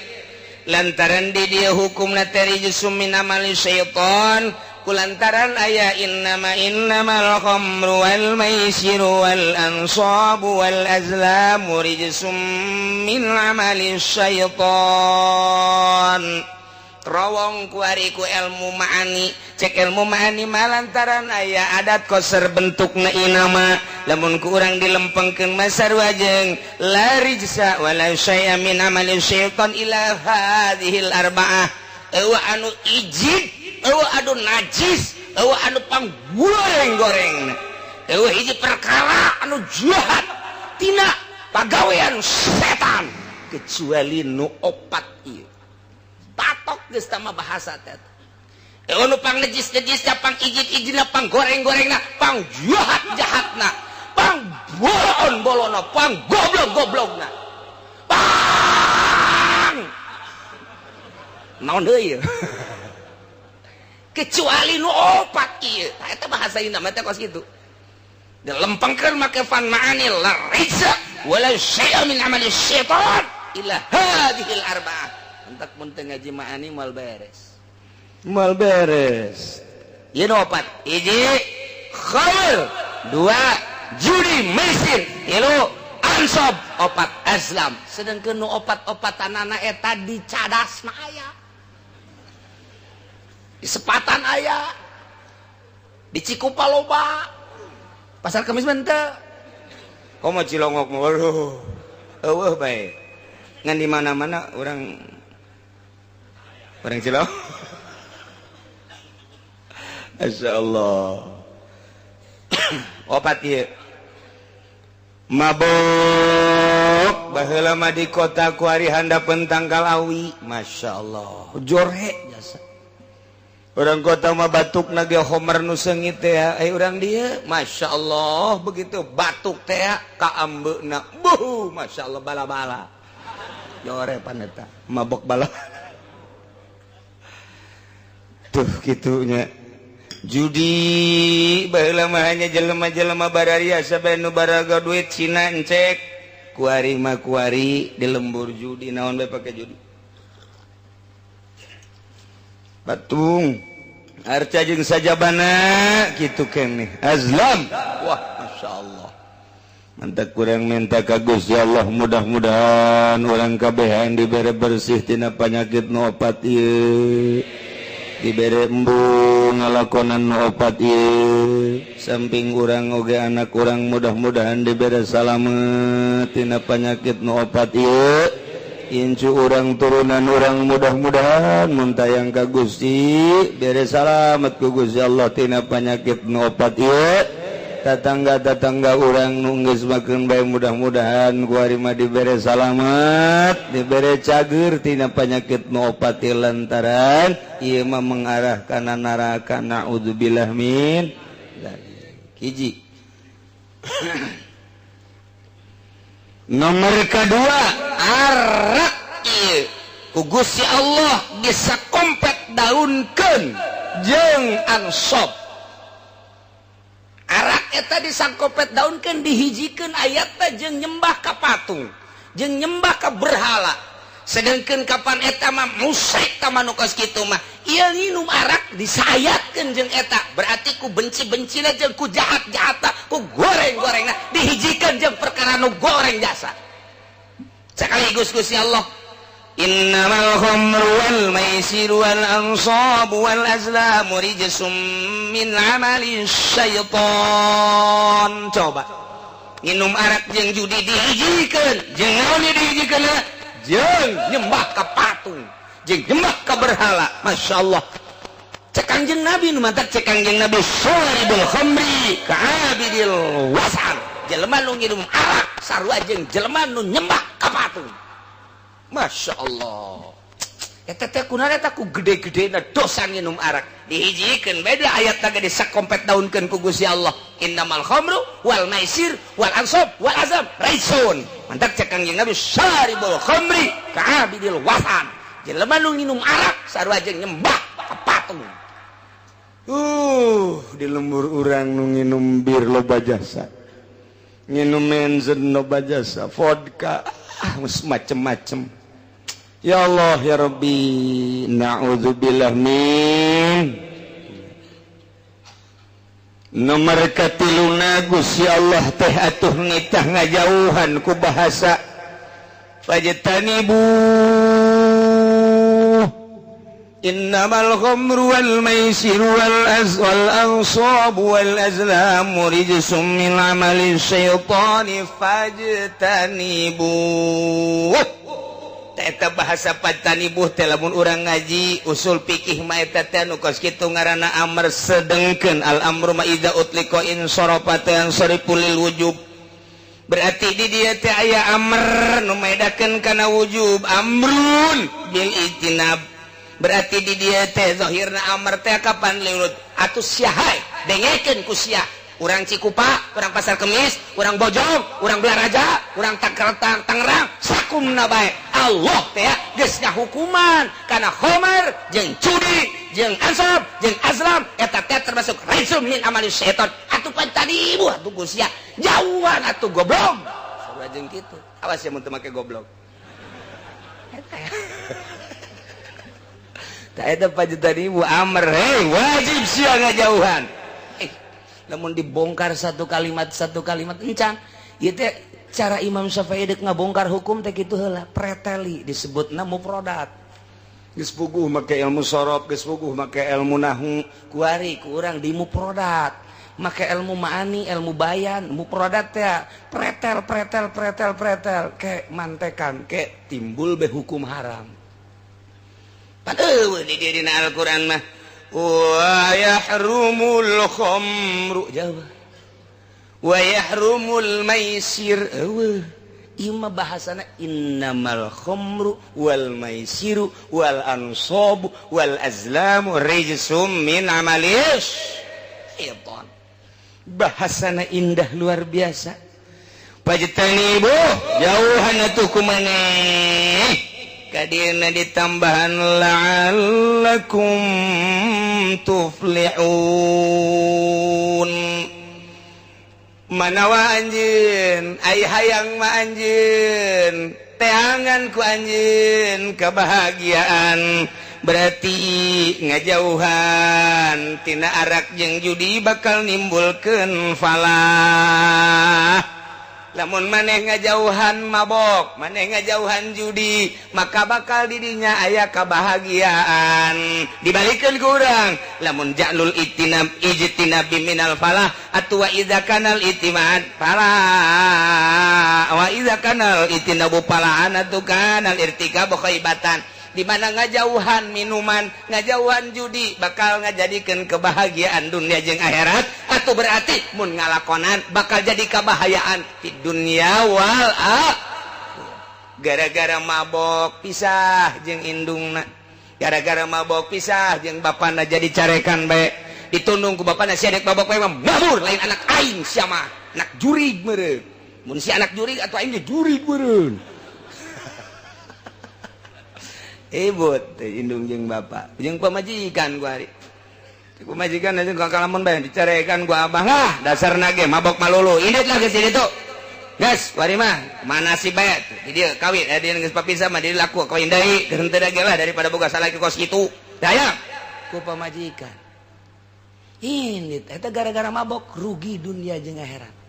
Lantaran di dieu hukumna teh rijsum min amali syaitan kulantaran aya innama innamal khamru wal maisiru wal ansabu wal azlamu rijsum min amali syaitan. Rawong kuari ku ilmu ma'ani, cek ilmu ma'ani malantaran aya adat koser bentukna inama lamun ku urang dilempengkeun mah sarua jeung la rijsa wala syai'a min amali syaitan ila hadhil arba'ah. Eueuh anu ijid, eueuh anu najis, eueuh anu panggoreng-goreng, eueuh hiji perkara anu jahat tina pagawean setan kecuali nu opat ieu. Patok geus tama bahasa teh. Eueuh nu pang najis-najisna, pang ijid-ijidna, pang goreng-gorengna, pang jahat-jahatna, pang bolon-bolonna, pang goblok-goblokna. Pang naon deui? Kecuali nu opat ieu. Tah eta bahasa inna mah teh kos kitu. Dilempengkeun make fan ma'ani la rijsa wala syai'a min amali syaitan illa hadhil arba'ah. Entak mun teu ngaji ma'ani moal beres. Moal beres. Ieu nu opat. Hiji khamr, dua judi maisir, tilu ansab, opat azlam. Sedangkeun nu opat-opatanana eta dicadasna aya. Di Sepatan aya, di Cikupa loba, Pasar Kemis mah henteu. Komo Cilongok mah waduh. Eueuh bae. Ngan di mana-mana urang Cilongok. Masyaallah. Opat ieu. Mabok baheula mah di kota kuari handapeun tangkal awi. Masyaallah. Jorhe jasa. Orang kota mah batuk nage homer nu seungit teh ai urang dieu masyaallah begitu batuk teh ka ambeuna buh masyaallah bala-bala jore pan eta mabok bala tuh kitunya judi baheula mah hanya jelema-jelema bararia sabe nu baraga duit Cina encek kuari mah kuari di lembur judi naon bae pake judi batung arca jeung sajabana kitu keneh azlam. Wah masyaallah mantap kurang minta ka Gusti Allah mudah-mudahan urang kabehan dibere bersih tina panyakit nu opat ieu, dibere embung ngalakonan nu opat ieu, samping urang oge anak urang mudah-mudahan dibere salamet tina panyakit nu opat ieu, incu urang turunan urang mudah-mudahan muntayang ka Gusti bere salamet ku Gusti Allah tina panyakit nu opat ieu, tatangga-tatangga urang nu geus makeun bae mudah-mudahan ku ari mah dibere salamet, dibere cager tina panyakit nu opat ieu lantaran ieu mah mengarah kana neraka naudzubillah min dzalik. Hiji. Nomor kedua arak ieu ku Gusti Allah disakompet daunkeun jeung ansab. Arak eta disangkopet daunkeun dihijikeun ayatna jeung nyembah ka patung, jeung nyembah ka berhala. Sedengkeun kapan eta mah musyrik ta mah nu kos kitu mah. Ieu nginum arak disayatkeun jeung eta, berarti ku benci-bencina jeung ku jahat-jahatna, ku goreng-gorengna dihijikeun jeung perkara nu goreng jasa. Sekaligus Gusti Allah, innamal khamru wal maisiru wal ansabu wal azlamu rijsum min amali syaitan. Coba nginum arak jeung judi dihijikeun jeung naon dihijikeun jeung nyembah ka patung jeung nyembah ka berhala. Masya Allah, cek Kangjeng Nabi nu mantak cek Kangjeng Nabi syaribul khamri ka'abidil wasan, jelema nu nginum arak sarua jeung jelema nu nyembah ka patung. Masya Allah, eta teh kunaon eta ku gede-gedena dosa nginum arak dihijikeun beda ayat ge disakompet daunkeun ku Gusti Allah, innamal khamru wal maisir wal ansab wal azam raisun. Mantak cek Kangjeng Nabi syaribul khamri ka'abidil wasan, jelema nu nginum arak sarua jeung nyembah ka patung. Di lembur urang nu nginum bir loba jasa, nginum menzen loba jasa, vodka, macem-macem. Ya Allah ya Rabbi, na'udzubillah min. Nomor katiluna Gusti Allah teh atuh nitah ngajauhan ku bahasa fajtanibu innamal khamru wal maisiru wal ansabu wal azlamu rijsum min amali syaitani fajtanibu. Eta bahasa fajtanibu teh lamun urang ngaji usul fikih mah eta teh nu kos kitu ngaranna amr, sedengkeun al amru ma idza utliqa in sarafa yansarifu lil wujub. Berarti di dieu teh aya amr nu maedakeun kana wujub, amrun bil ijtinab. Berarti di dieu teh zahirna amr teh kapan liurut atuh sia hae dengekeun ku sia. Urang Cikupa, urang Pasar Kemis, urang Bojong, urang Belaraja, urang Tangerang, sakumna bae. Allah teh geus ngahukuman kana khamar jeung judi jeung ansab jeung azlam eta teh termasuk rijsum min amali syaitan. Atuh pan tadi ibu atuh Gusti jauhan atuh goblok. Sarua jeung kitu. Awas ya mun teu make goblok. Eta eta tadi ibu amr, hei wajib sia ngajauhan. Namun dibongkar satu kalimat encan ieu teh cara Imam Syafi'i deuk ngabongkar hukum teh kitu heula preteli disebutna mufradat. Geus puguh make ilmu sorof, geus puguh make ilmu nahwu, kuari ku urang di mufradat make ilmu ma'ani, ilmu bayan, mufradat teh pretel pretel pretel pretel ke mantekan ke timbul be hukum haram. Pan eueuh di dieu dina Al-Qur'an mah wa yahrumul khamru jauh wa yahrumul maisir eueuh ieu mah bahasana innamal khamru wal maisiru wal ansabu wal azlamu rijsum min amalis syaitan. Bahasana indah luar biasa. Fajtanibu jauhan atuh ku maneh kadina ditambahan la'allakum tuflihun. Manawa anjeun ai hayang mah anjeun teangan ku anjeun kebahagiaan, berarti ngajauhan tina arak jeung judi bakal nimbulkeun falah. Lamun maneh ngajauhan mabok, maneh ngajauhan judi, maka bakal didinya aya kebahagiaan. Dibalikeun ku urang, lamun ja'lul itinab ijtinab minal falah atwa idza kanal itimad falah wa idza kanal itinabu falahan atu kanal irtikabu khaibatan. Di mana ngajauhan minuman, ngajauhan judi bakal ngajadikeun kebahagiaan dunia jeung akhirat, atau berarti mun ngalakonan bakal jadi kebahayaan di dunia wal akhirah. Gara-gara mabok pisah jeung indungna, gara-gara mabok pisah jeung bapana jadi carekan bae, ditundung ku bapana sia dek mabok bae mah mabur lain anak aing sia mah, anak jurig meureun. Mun si anak jurig atuh aing ge jurig meureun. Ibut indung jeung bapak jeung pamajikan gua hari pamajikan aja gua kalamun bae dicarekan gua abah lah dasar nage mabok malulu indit lah geus ditu Gas, wari mah mana sih bae di dieu kawin dia geus papisah mah di laku kawin deui geus henteu lah daripada boga salaki kos kitu. Daya ku pamajikan. Ini eta gara-gara mabok rugi dunia jeung akhirat.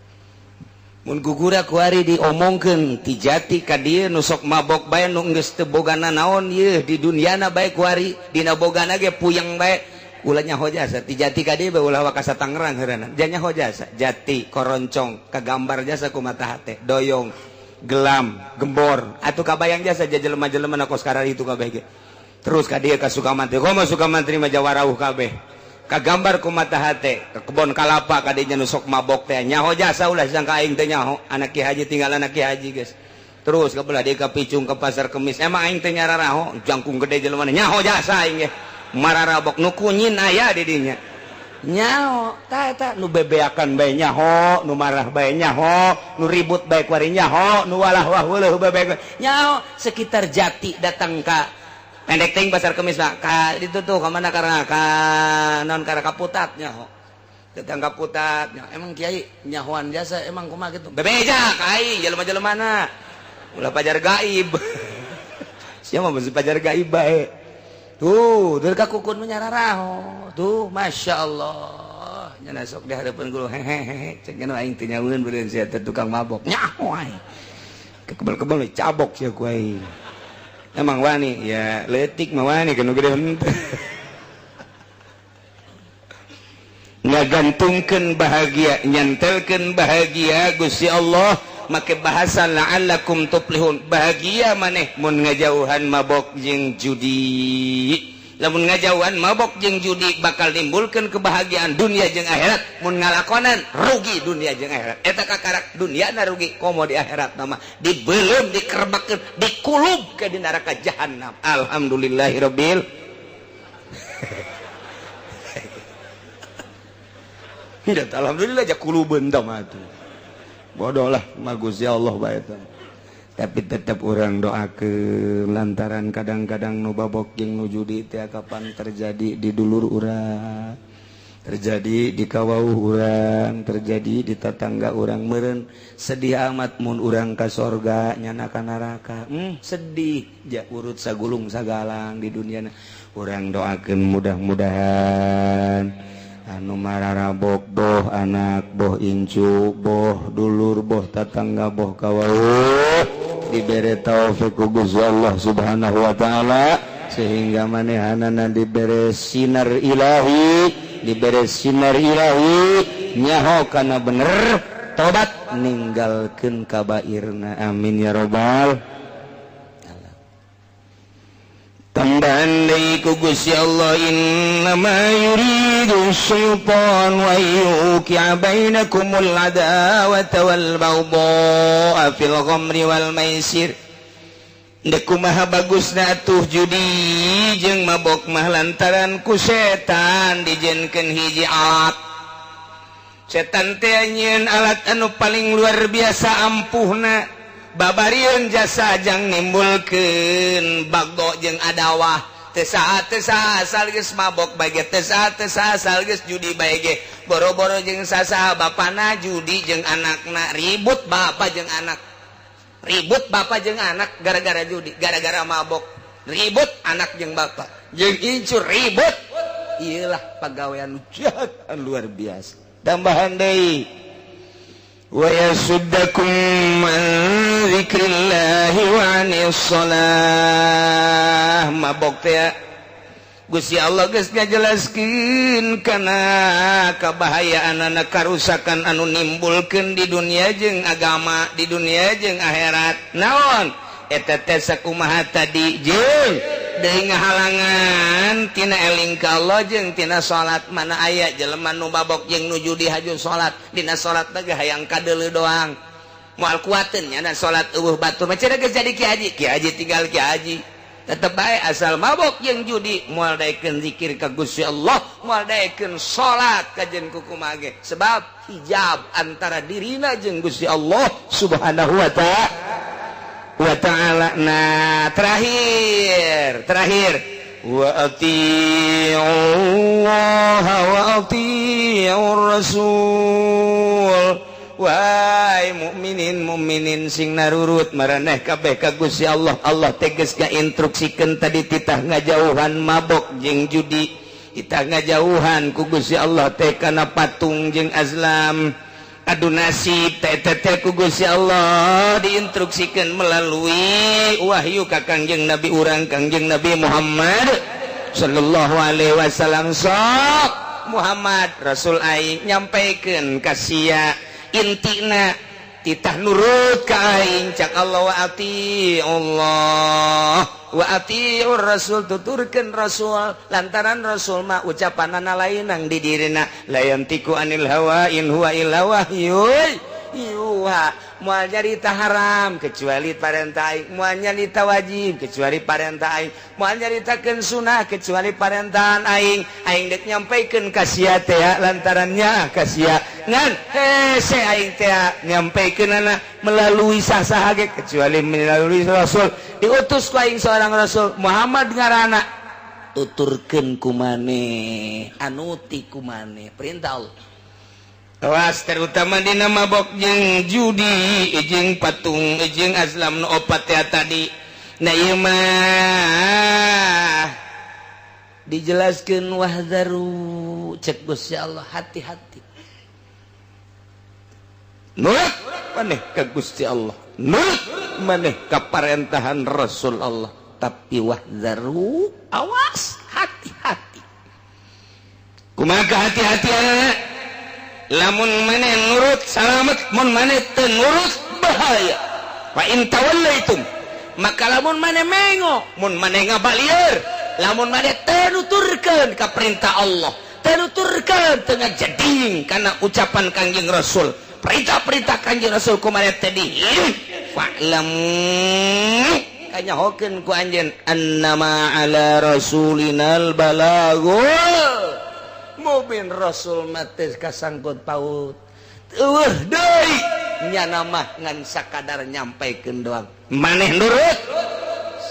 Mun gugura kuari diomongkeun ti jati ka dieu nu sok mabok bae nu geus teu bogana naon yeuh di dunyana bae kuari dina bogana ge puyeng bae ulah nyaho jasa ti jati ka dieu bae ulah wakasa Tangerang heureunan nyaho jasa jati koroncong kagambar jasa ku mata hate doyong gelam gembor atuh kabayang jasa jelema-jelema na kos itu kabeh ge terus ka dieu ka Sukamantri komo Sukamantri mah jawarauh kabeh kagambar ku mata hate ke kebon kalapa kadinya nu sok mabok teh nyaho jasa ulah sangka aing teh nyaho anak ki haji tinggal anak ki haji geus terus ke belah dieu ka Picung ke pasar Kemis emang aing teh nyararaho jangkung gede jelema nyaho jasa aing ge mararabok nu kunyin aya di dinya nyaho ta eta nu bebeakan bae nyaho nu marah bae nyaho nu ribut bae kuari nyaho nu walah wah weuleuh bae nyaho sekitar Jati datang ka pendek ting pasar Kemis mah ka ditu tuh ka mana karena ka non karena Kaputat nyaho datang Kaputat nyaho emang kiai nyahoan jasa emang kumaha kitu bebeja ka aing jelema-jelemana ulah pajar gaib sia mah mesti pajar gaib bae tuh dari ka kukun mah nyararaho tuh Masya Allah nya sok di hadapan guru hehehe cek nya aing teh nyaweun beureun sia teh tukang mabok nyaho aing kebel-kebel cabok sia ku aing. Emang wani ya letik mah wani kanu gede henteu. Ngagantungkeun bahagia nyantelkeun bahagia Gusti Allah make bahasa la'allakum tuflihun bahagia maneh mun ngajauhan mabok jeung judi lamun ngajauhan mabok jeung judi bakal nimbulkeun kebahagiaan dunia jeung akhirat mun ngalakonan rugi dunia jeung akhirat eta kakarak dunia na rugi komo di akhirat nama dibelum dikerbakkeun dikulub ke di neraka jahanam. Alhamdulillahirabbil tidak alhamdulillah ja kulubeun tah mah atuh bodoh lah mah Gusti Allah bae tah. Tapi tetap orang doakeun lantaran kadang-kadang nu babok jeung nu judi teh kapan terjadi di dulur urang, terjadi di kawauh urang, terjadi di tetangga urang meureun sedih amat mun urang ka sorga nyana ka neraka. Sedih ja urut sagulung sagalang di dunia. Urang doakeun mudah-mudahan anu mararabok boh anak boh incu boh dulur boh tetangga boh kawauh dibere taufik ku Gusti Allah Subhanahu wa taala sehingga manehanana dibere sinar ilahi, dibere sinar ilahi nyaho kana bener tobat ninggalkeun kabairna. Amin ya robbal alamin. Tambahan deui ku Gusti Allah innama yuridu syaitan wa yuqi'a bainakumul adawata wal baghdha'a fil khamri wal maisir. Dek kumaha bagusna atuh judi jeung mabok mah lantaran ku setan dijenkeun hiji alat. Setan teh nyieun alat anu paling luar biasa ampuhna. Babarieun jasa jang nimbulkeun bagdo jeung adawah. Teu saha asal geus mabok bae ge, teu saha asal geus judi bae ge. Boro-boro jeung sasaha bapana judi jeung anakna, ribut bapa jeung anak. Ribut bapak jeung anak gara-gara judi, gara-gara mabok. Ribut anak jeung bapak, jeung incur ribut. Iyalah pagawean jahat luar biasa. Tambahan deui wa yasuddakum an dzikrillahi wa anis shalah. Mabok teh Gusti Allah geus ngajelaskeun kana kabahayaanana karusakan anu nimbulkeun di dunia jeung agama, di dunia jeung akhirat. Naon eta teh sakumaha tadi jeung deui ngahalangan tina eling ka Allah jeung tina salat. Mana aya jelema nu mabok jeung nu judi haju salat, dina salat teh hayang kadeuleu doang. Moal kuateun nya salat eueuh batur mah cenah geus jadi ki haji, ki haji tinggal ki haji. Tetep bae asal mabok jeung judi moal daekeun zikir ka Gusti Allah, moal daekeun salat ka jeung kukumaha ge. Sebab hijab antara dirina jeung Gusti Allah Subhanahu wa ta'ala. Nah, terakhir wa atii'ullaha wa atii'ur rasul Wahai mukminin mukminin sing narurut maraneh kabeh ka Gusti Allah. Allah tegas ngainstruksikeun tadi titah ngajauhan mabok jeung judi, titah ngajauhan ku Gusti Allah teh kana patung jeung azlam. Adu nasib teh teh ku Gusti Allah diinstruksikeun melalui wahyu ka Kangjeng Nabi urang, Kangjeng Nabi Muhammad sallallahu alaihi wasallam. Sok Muhammad, Rasul aing nyampaikeun ka sia intina titah nurut ka aing. Cak Allah, wa ati Allah wa atiur rasul, tuturkeun rasul, lantaran rasul mah ucapanana lain nang di dirina, la yantiqu anil hawa in huwa illa wahyun yuha. Moal nyarita haram kecuali parentah aing, moal nyarita wajib kecuali parentah aing, moal nyaritakeun sunah kecuali parentahan aing. Aing dek nyampaikeun ka sia teh lantarannya ka sia ngan hese aing teh nyampaikeunana melalui sah-saha ge kecuali melalui rasul. Diutus ku aing seorang rasul, Muhammad ngaranna, tuturkeun ku maneh, anuti ku maneh perintah Allah. Awas terutama dina mabok jeung judi jeung patung jeung azlam nu opat teh tadi. Nah, ieu mah dijelaskeun, wahzaru, cek Gusti Allah, hati-hati, nurut maneh ka Gusti Allah, nurut maneh ka parentahan Rasul Allah, tapi wahzaru, awas, hati-hati. Kumaha hati-hati? Lamun maneh nurut salamet, mun maneh teu nurut bahaya. Fa in tawallaitum, maka lamun maneh mengo, mun maneh ngabalieur, lamun maneh teu nuturkeun ka perintah Allah, teu nuturkeun, teu ngajeding kana ucapan Kangjeng Rasul, perintah-perintah Kangjeng Rasul ku maneh teh fa'lamu, kanyahokeun ku anjeun, annama ala rasulinal balagul mubin. Rasul mah teu kasangkut paut, eueuh deui, nyana mah ngan sakadar nyampaikeun doang. Maneh nurut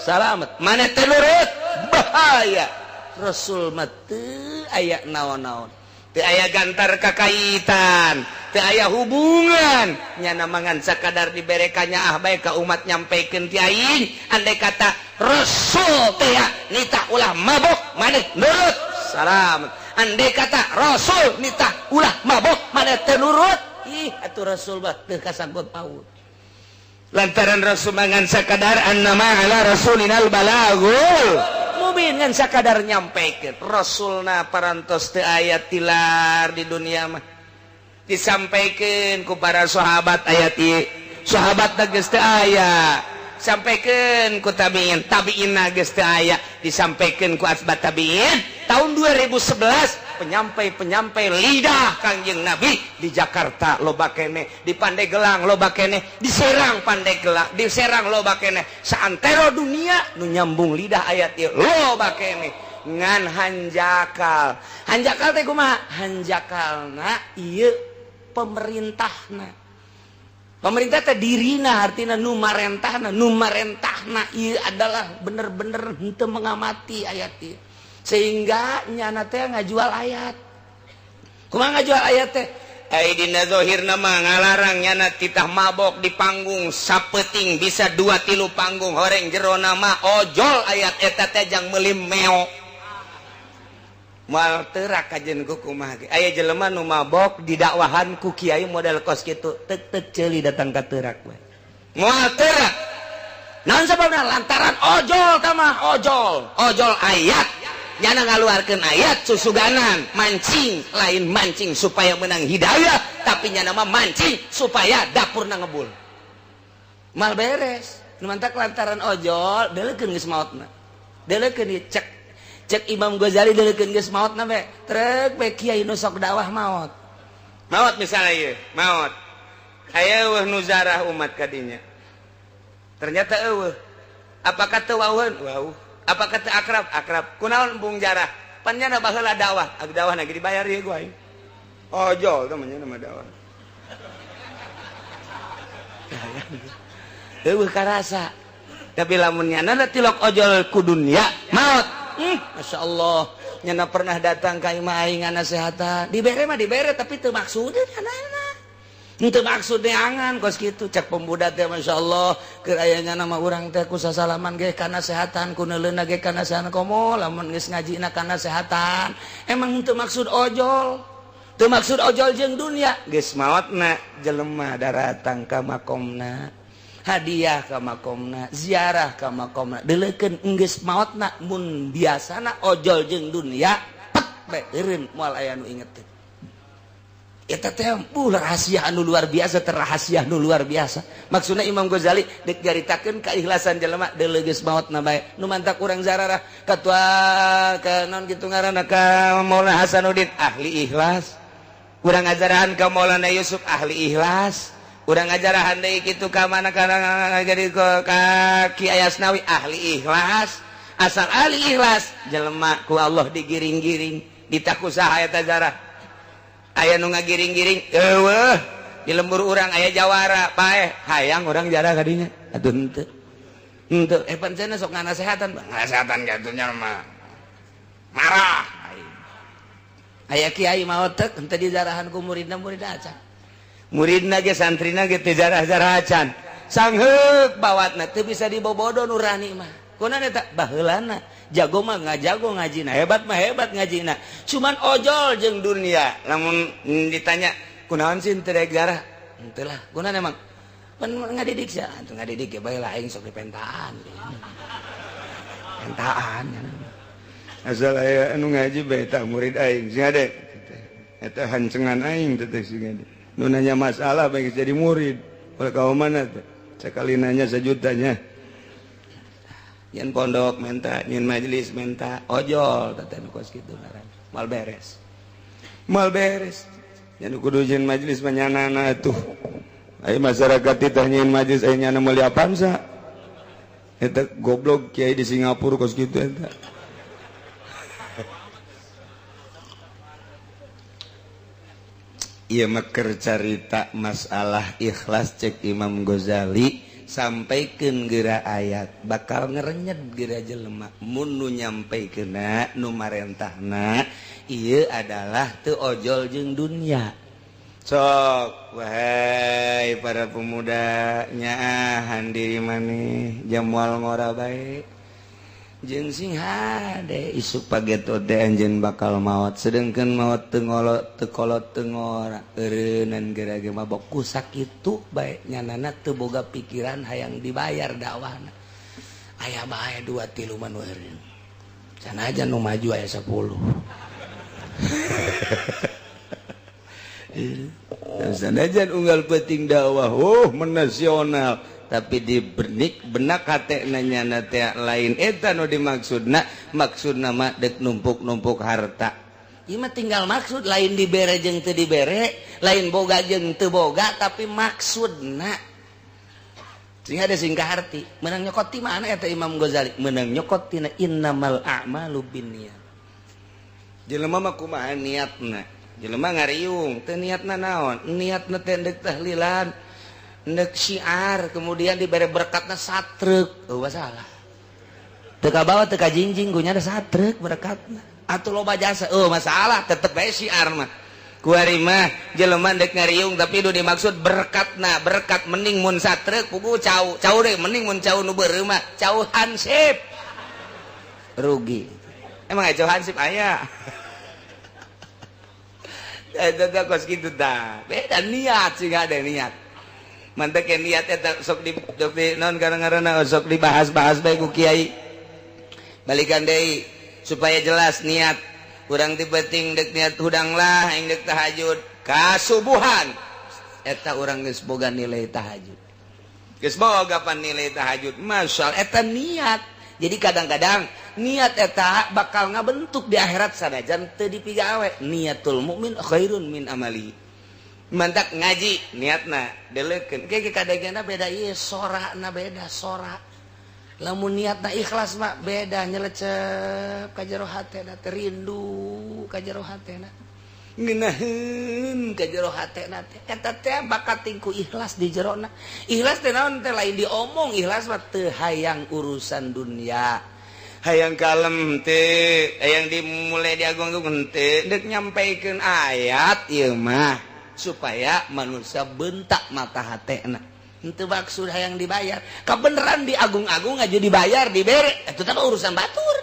salamet, maneh teu nurut bahaya. Rasul mah teu aya naon-naon, teu aya gantar kakaitan, teu aya hubungan. Nyana mah ngan sakadar diberekannya ah bae ka umat, nyampaikeun ti aing. Andai kata Rasul teh nitah ulah mabok, maneh nurut salamet. Andai kata Rasul nitah ulah mabok, maneh teu nurut, ih atuh Rasul mah teu kasangkut paut, lantaran Rasul ngan sakadar annama ala rasulinal balagul mubin, ngan sakadar nyampaikeun. Rasulna parantos teu aya tilar di dunia mah. Disampaikan ku para sahabat ayat ieu, sahabat geus teu aya. Sampaikan ku tabiin, tabiin geus teu aya. Disampaikan ku atba tabiin. Tahun 2011 penyampai-penyampai lidah Kangjeng Nabi di Jakarta loba kene, di Pandeglang loba kene, di Serang, Pandeglang, di Serang loba kene, saantero dunia nu nyambung lidah ayat ieu loba kene. Ngan hanjakal, hanjakal teh kumaha? Hanjakalna ieu pemerintahna, pemerintah teh dirina, artinya nu marentahna, nu marentahna ieu adalah bener-bener henteu mengamati ayat ieu, sehingga nyana teh ngajual ayat. Kumaha ngajual ayat teh? Ai dina zahirna mah ngalarang nyana titah mabok di panggung sapeting bisa dua tilu panggung, horeng jerona mah ojol ayat eta teh jang meuli meo. Moal terak kajen ku kumaha ge. Aya jelema nu mabok didakwahan ku kiai model kos kitu, tek tek ceuli datang ka terak we. Moal terak. Naon sababna? Lantaran ojol tamah ojol, ojol ayat. Nyana ngaluarkeun ayat susuganan, mancing, lain mancing supaya menang hidayah, tapi nyana mah mancing supaya dapurna ngebul. Mal beres. Nu mantak lantaran ojol, deulekeun geus maotna. Deulekeun ieu cek cek Imam Ghazali, deulekeun geus maotna be. Trek be kiai nu sok dakwah maot. Maot misalnya ieu, maot. Aya eueuh nu zarah umat kadinya. Ternyata eueuh. Apakah teu wauheun? Wauh. Apakah teu akrab? Akrab. Kunaon embung jarah? Pan nyana baheula dakwah. Ag dakwah lagi dibayar ieu gua aing. Ojol teh mah nyana mah dakwah. Eueuh karasa. Tapi lamun nyana tilok ojol ku dunia, maot. Masya Allah. Nyana pernah datang ka imah aing ngasehatan. Dibere mah dibere, tapi teu maksudna nyana. Henteu maksud neangan kos kitu cek pemuda teh masyaallah keur aya nama urang teh ku sasalaman ge kana sehatan ku neuleuna ge kana sehatan komo lamun geus ngajina kana sehatan emang henteu maksud ojol teu maksud ojol jeung dunia geus maotna jelema daratang ka makomna hadiah ka makomna ziarah ka makomna deuleukeun geus maotna mun biasana ojol jeung dunia pek bae eureun moal aya nu inget. Eta teh rahasia anu luar biasa, terrahasia nu luar biasa. Maksudna Imam Ghazali dek nyaritakeun keikhlasan jelema deuleu geus maotna bae. Nu mantak urang zararah katua ka naon kitu ngaranna ka Maulana Hasanuddin ahli ikhlas. Urang ngajarahan ka Maulana Yusuf ahli ikhlas. Urang ngajarahan deui kitu ka mana kana jadi ka Ki Ayasnawi ahli ikhlas. Asal ahli ikhlas jelema ku Allah digiring-giring ditaku saha eta zarah. Aya nu ngagiring-giring eueuh di lembur urang aya jawara paeh hayang urang jarah kadinya atuh henteu henteu pancen sok nganasehatan nganasehatan kitu nya mah marah aya kiai maot teh henteu dijarahan ku muridna muridna acan muridna ge santrina ge teu jarah-jarah acan sangheuk bawatna teu bisa dibobodo nurani mah kunaon eta baheulana jago mah ngajago ngajina hebat mah hebat ngajina cuman ojol jeung dunia lamun ditanya kunaon sih teu rek jarah henteu lah kunaon emang pan ngadidik sia atuh ngadidik ge bae lah aing sok dipentaan pentaan asal aya anu ngaji bae tah murid aing sing ade eta hancengan aing teh sing ade nu nanya masalah bae jadi murid ulah ka mana teh sakali nanya sejutanya nyen pondok menta nyen majelis menta ojol teh nu kos kitu ngaran mal beres mal beres nya nu kudu nyen majelis mah nyanana atuh aya masyarakat teh nyen majelis aya nyana meuli Avanza eta goblok kiai di Singapura kos kitu eta. Ieu mah keur carita masalah ikhlas cek Imam Ghazali sampaikeun geura ayat bakal ngerenyet geura jelema mun nu nyampaikeunna nu marentahna ieu adalah teu ojol jeung dunia. Sok wahai para pemuda nyaahan diri maneh jamual ngora bae jeung sing hade isuk pageto teh anjeun bakal maot sedengkeun maot teu ngolot teu kolot teu ngora eureunnan geura ge mabok ku sakitu bae nyanana teu boga pikiran hayang dibayar dakwahna aya bae 2 3 mah nu eureun sanajan nu maju aya 10. Sanajan unggal penting dakwah oh menasional tapi di benik benak hate nanya teh lain eta nu dimaksudna maksudna mah dek numpuk-numpuk harta. Ieu mah tinggal maksud lain dibere jeung teu dibere lain boga jeung teu boga tapi maksudna sing ada sing kaharti meunang nyokot ti mana eta Imam Ghazali meunang nyokot tina innamal a'malu binniyat. Jelema mah kumaha niatna jelema ngariung teu niatna naon niatna teh deuk tahlilan ndek syiar kemudian diberi berkatna satrek eueuh salah teu ka bawa teu ka jingjing gunya ada satrek berkatna atuh loba jasa eueuh masalah tetep bae syiar mah kuari mah jelema ndek ngariung tapi nu dimaksud berkatna berkat mending mun satrek pugu cau cau deui mending mun cau nu beureum mah cau hansip rugi emang aya cau hansip aya eta teh kos kitu tah beda niat sih ada niat mantek niat eta sok di non karena sok dibahas-bahas bae ku kiai balikan deui supaya jelas niat urang ti penting dek niat hudang lah aing dek tahajud kasubuhan eta urang geus boga nilai tahajud geus boga pan nilai tahajud masyaallah eta niat. Jadi kadang-kadang niat eta bakal ngabentuk di akhirat sanajan teu dipigawe. Niatul mukmin khairun min amali. Mantak ngaji niatna deleukeun ke kadegena beda ieu sorana beda sora. Lamun niatna ikhlas mah beda nyelecep ka jero hatena teh rindu ka jero hatena. Ngeunaheun ka jero hatena teh eta teh bakat tingku ikhlas di jerona. Ikhlas teh naon teh lain diomong ikhlas mah teu hayang urusan dunia. Hayang kalem teh hayang dimulai diagung-agung teh deuk nyampaikeun ayat ieu mah. Supaya manusia bentak mata hatena. Henteu maksud hayang dibayar. Kabeneran diagung-agung aja dibayar, dibere. Itu teh urusan batur.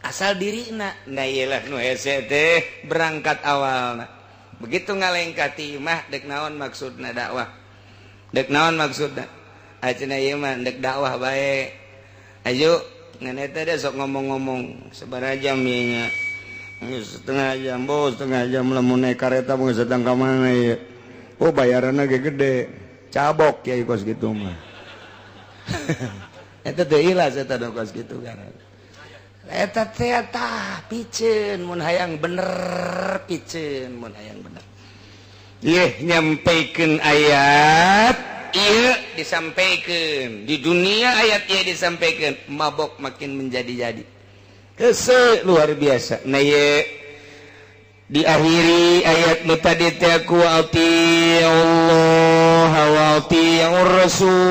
Asal dirina. Nah iyalah nu hese teh berangkat awalna. Begitu ngalengkah ti imah dek naon maksudna dakwah. Dek naon maksudna? Acenah ieu mah dek dakwah bae. Ayo ngan eta teh sok ngomong-ngomong sabaraha jam ieu nya. Setengah jam, bos, setengah jam lamun naik kareta mau sedang ka mana ieu. Oh, bayaranna ge gede. Cabok kiai kos gitu mah. Eta teh ilas eta kos gitu kan. Eta teh tah piceun mun hayang bener, piceun mun hayang bener. Yeh nyampaikan ayat ieu disampaikan di dunia, ayat ieu disampaikan, mabok makin menjadi-jadi. Hese luar biasa. Nah ye diakhiri ayat nu tadi teh ku Allah wa atiur rasul,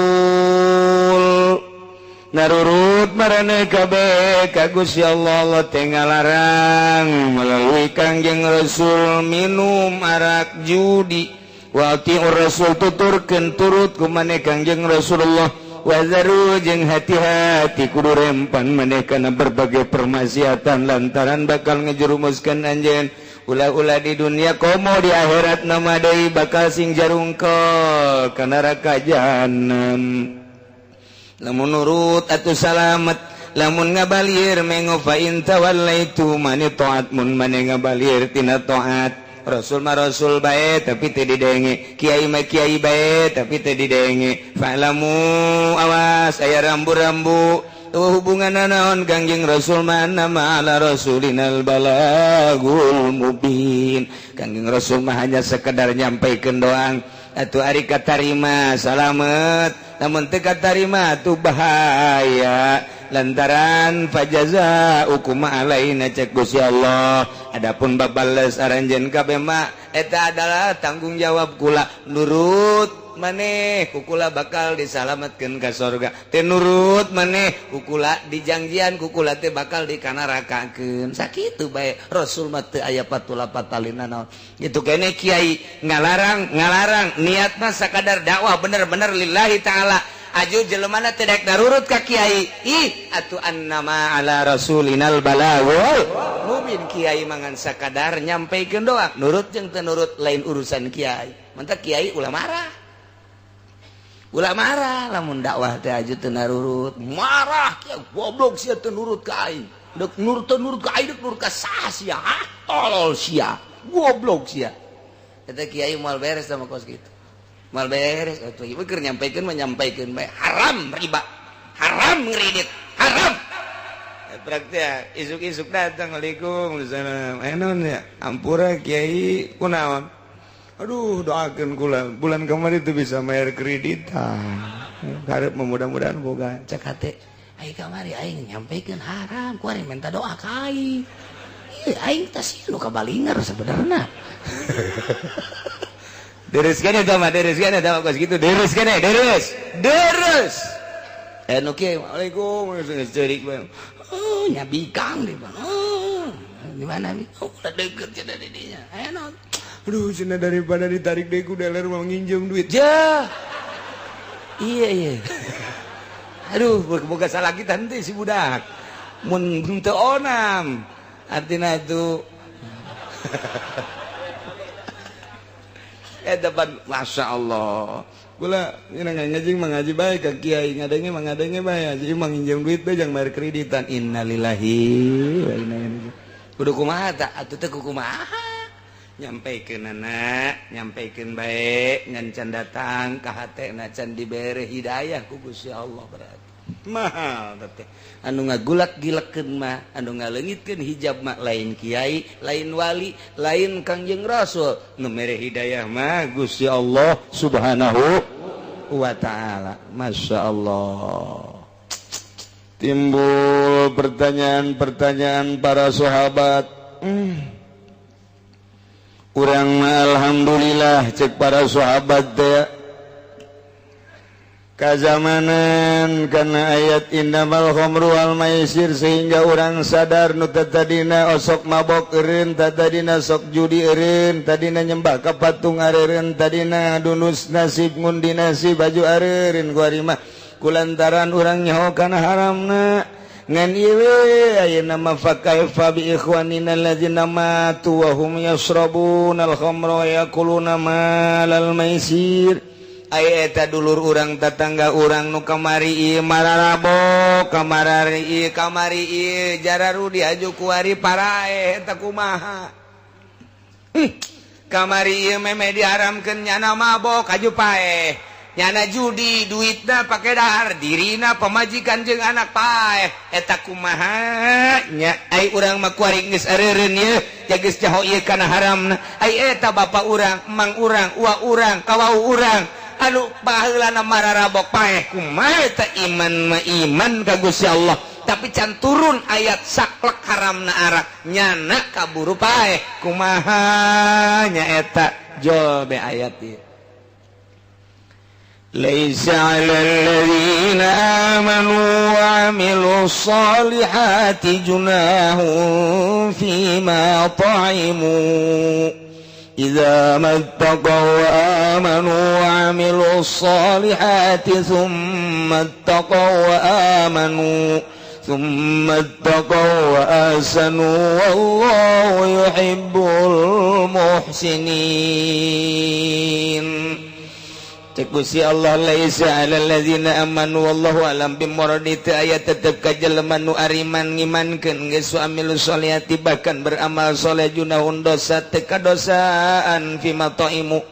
narurut marane kabeh ka Gusti Allah. Allah teh ngalarang melalui Kangjeng Rasul minum arak, judi. Wa atiur rasul, tuturkeun turut ku maneh Kangjeng Rasulullah. Wazaru, jeung hati-hati, kudu rempan maneh kana berbagai permaksiatan lantaran bakal ngejerumuskan anjeun ulah-ulah di dunia komo di akhirat nama deui bakal sing jarungkol ka neraka jahanam. Lamun nurut atuh salamet, lamun ngabalir mengo. Fa in tawallaitu mani taat, mun mane ngabalir tina taat Rasul mah Rasul bae tapi teu didenge, kiai mah kiai bae tapi teu didenge, fa'lamu, awas aya rambu-rambu tuh hubungan naon Kangjeng Rasul mah. Nama ala rasulinal balagul mubin. Kangjeng Rasul mah hanya sekedar nyampaikan doang atuh. Ari katarima salamet, namun teu katarima tuh bahaya lantaran fajaza hukum alaina cek Gusti Allah. Adapun babales aranjeun kabeh mah eta adalah tanggung jawab kula. Nurut maneh kukula bakal disalamatkeun ka sorga, teu nurut maneh kukula dijangjian kukula teh bakal dikanarakakeun. Sakitu bae Rasul mah, teu aya patula patalina naon gitu. Kene kiai ngalarang ngalarang niat mah sakadar dakwah bener-bener lillahi ta'ala. Aju jelemana tidak darurut ka kiai, ih atuh annama ala rasulinal balagul mubin. Kiai mangan sakadar nyampaikeun doang, nurut jeung teu nurut lain urusan kiai. Mantap kiai ulah marah, ulah marah lamun dakwah teh aju teu narurut marah kiai, goblok sia teu nurut ka aing, dek nurut teu nurut ka aing, dek nurut ka saha sia, ah tolol sia, goblok sia. Eta kiai moal beres sama kos kitu, mal beres atuh. Ieu keur nyampaikeun mah nyampaikeun bae, haram riba, haram ngredit, haram praktek. Isuk-isuk datang, waalaikumsalam, eh naon ya, ampura kiai, kunaon? Aduh, doakeun kula bulan kemarin itu bisa bayar kreditan, harap mudah-mudahan boga. Cek hate aing kamari aing nyampaikeun haram, kuari minta doa ka aing. Ieu aing teh sih nu kabalingar sebenarnya. Deres kan eta mah, deres kan eta mah kos kitu, deres kan, deres. Deres. Eh nu kieu, Waalaikum, ceurik bae. Oh, nya bikang di bang. Oh, di mana bi? Oh, udah deket cenah di dinya. Eh naon? Aduh, cenah daripada ditarik deui ku dealer mau nginjem duit. Ja. Iya, iya. Aduh, boga salah kita henteu si budak. Mun henteu onam. Artina itu depan Masya Allah gula ngaji mengaji baik ke kiai, ngadenge mengadenge bae aja manginjem duit bae jang bayar kreditan. Innalillahi wa inna ilaihi. Kudu kumaha ta atuh teh? Kumaha nyampaikeun anak, nyampaikeun bae ngan can datang ka hatena, can dibere hidayah ku Gusti Allah. Berarti mahal teh anu ngagulak gilekeun mah, anu ngaleungitkeun hijab mah lain kiai, lain wali, lain Kangjeng Rasul. Nu mere hidayah mah Gusti Allah Subhanahu wa ta'ala. Masya Allah, timbul pertanyaan-pertanyaan para sahabat. Urang mah alhamdulillah, cek para sahabat teh. Kazamanan karena ayat innamal khamru wal maisir sehingga orang sadar nu tadina osok mabok eureun, tadina sok judi eureun, tadina nyembah ka patung areureun, tadina dunus nasib ngundi nasib baju areureun ku ari mah kulantaran urang nyaho kana haramna. Ngan ieu ayeuna mah fa kaifa bi ikhwanina alladzina matu wa hum yashrabuna al khamra wa yakuluna malal maisir. Aya eta dulur urang, tatangga urang nu kamari ieu mararabok, kamarari ieu, kamari ieu jararudi aju kuari parae, eta kumaha? Kamari ieu meme diharamkeun, nyana mabok aju paeh, nyana judi, duitna pake dahar, dirina, pamajikan jeung anak paeh, eta kumaha nya? Ai urang mah kuari geus areureun ieu, geus jaho ieu kana haramna. Ai eta bapak urang, emang urang, uwa urang, kawau urang anu baheulana mararabok paeh, kumaha eta? Iman mah iman ka Gusti Allah, tapi can turun ayat saklek haramna arak, nyana kaburu paeh, kumaha nya eta? Jol be ayat ieu. ليس على الذين آمنوا وعملوا الصالحات جناح فيما طعموا إذا ما اتقوا وآمنوا وعملوا الصالحات ثم اتقوا وآمنوا ثم اتقوا وأحسنوا والله يحب المحسنين. Cek Gusti Allah, laisa 'alal ladzina amanu wallahu alam bimuradi, teu aya tetep ka jelema nu ariman, ngimankeun geus, amilu sholihati, bahkan beramal soleh, junahun dosa, teu kadosaan, fima thaimu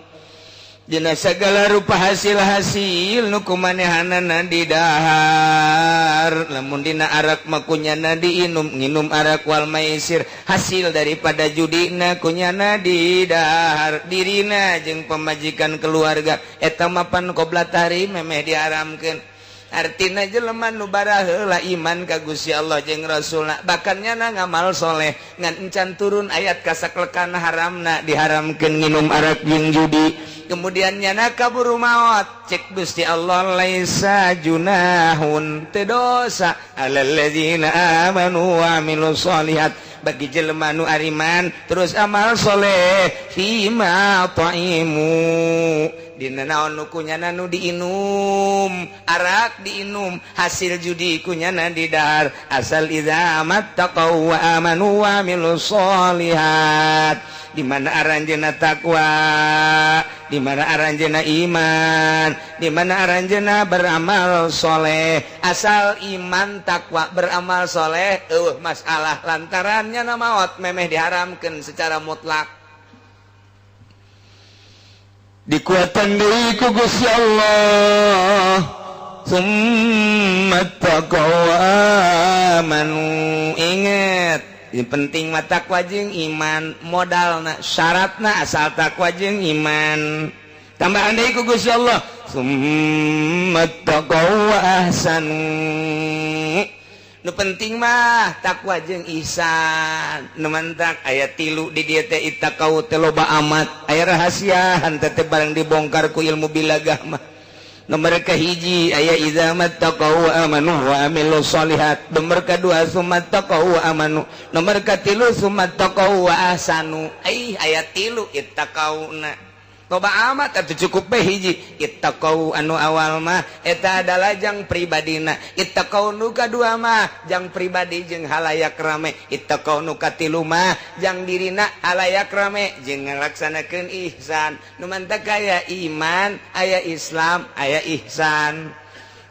dina segala rupa hasil-hasil nu kumanehanana didahar. Lamun dina arak mah kunyana diinum, nginum arak, wal maisir, hasil daripada judina kunyana didahar, dirina jeung pamajikan, keluarga, eta mapan qobla tahrim, memeh diharamkeun. Artina jelema nu baraheula iman ka Gusti Allah jeung Rasulna, bahkan nyana ngamal soleh, ngan encan turun ayat kasaklekan haramna, diharamkeun nginum arak jeung judi, kemudian nyana kaburu maot, cek Gusti Allah, laisa junahun, teu dosa, alal ladzina amanu wa amilus solihat, bagi jelema nu ariman terus amal soleh, fima thaimu, dina naon nu kunyana nu diinum, arak diinum, hasil judi kunyana didahar, asal idza mattaqau wa amanu wa amilus solihat. Di mana aranjeuna takwa, di mana aranjeuna iman, di mana aranjeuna beramal soleh. Asal iman, takwa, beramal soleh, eueuh masalah lantarannya maot memeh diharamkeun secara mutlak. Dikuatan deui ku Gusti Allah, summa taqaw amanu. Inget, yang penting mah takwa jeung iman modalna, syaratna asal takwa jeung iman. Tambahan deui ku Gusti Allah, summa taqaw wa ahsanu. Nu penting mah takwa jeung ihsan. Nu mantak aya tilu di dieu teh, ittaqau teh loba amat, aya rahasiaan teh barang dibongkar ku ilmu bilagah mah. Nomor kahiji aya idza mattaqau wa amanu wa amilus solihat, nomor kadua summa taqau wa amanu, nomor katilu summa taqau wa ahsanu. Ai aya tilu ittaqauna, loba amat atuh, cukup bae hiji. Ittaqau anu awal mah eta adalah jang pribadina, ittaqau nu kadua mah jang pribadi jeung halayak rame, ittaqau nu katilu mah jang dirina, halayak rame jeung ngalaksanakeun ihsan. Nu mantak aya iman, aya Islam, aya ihsan,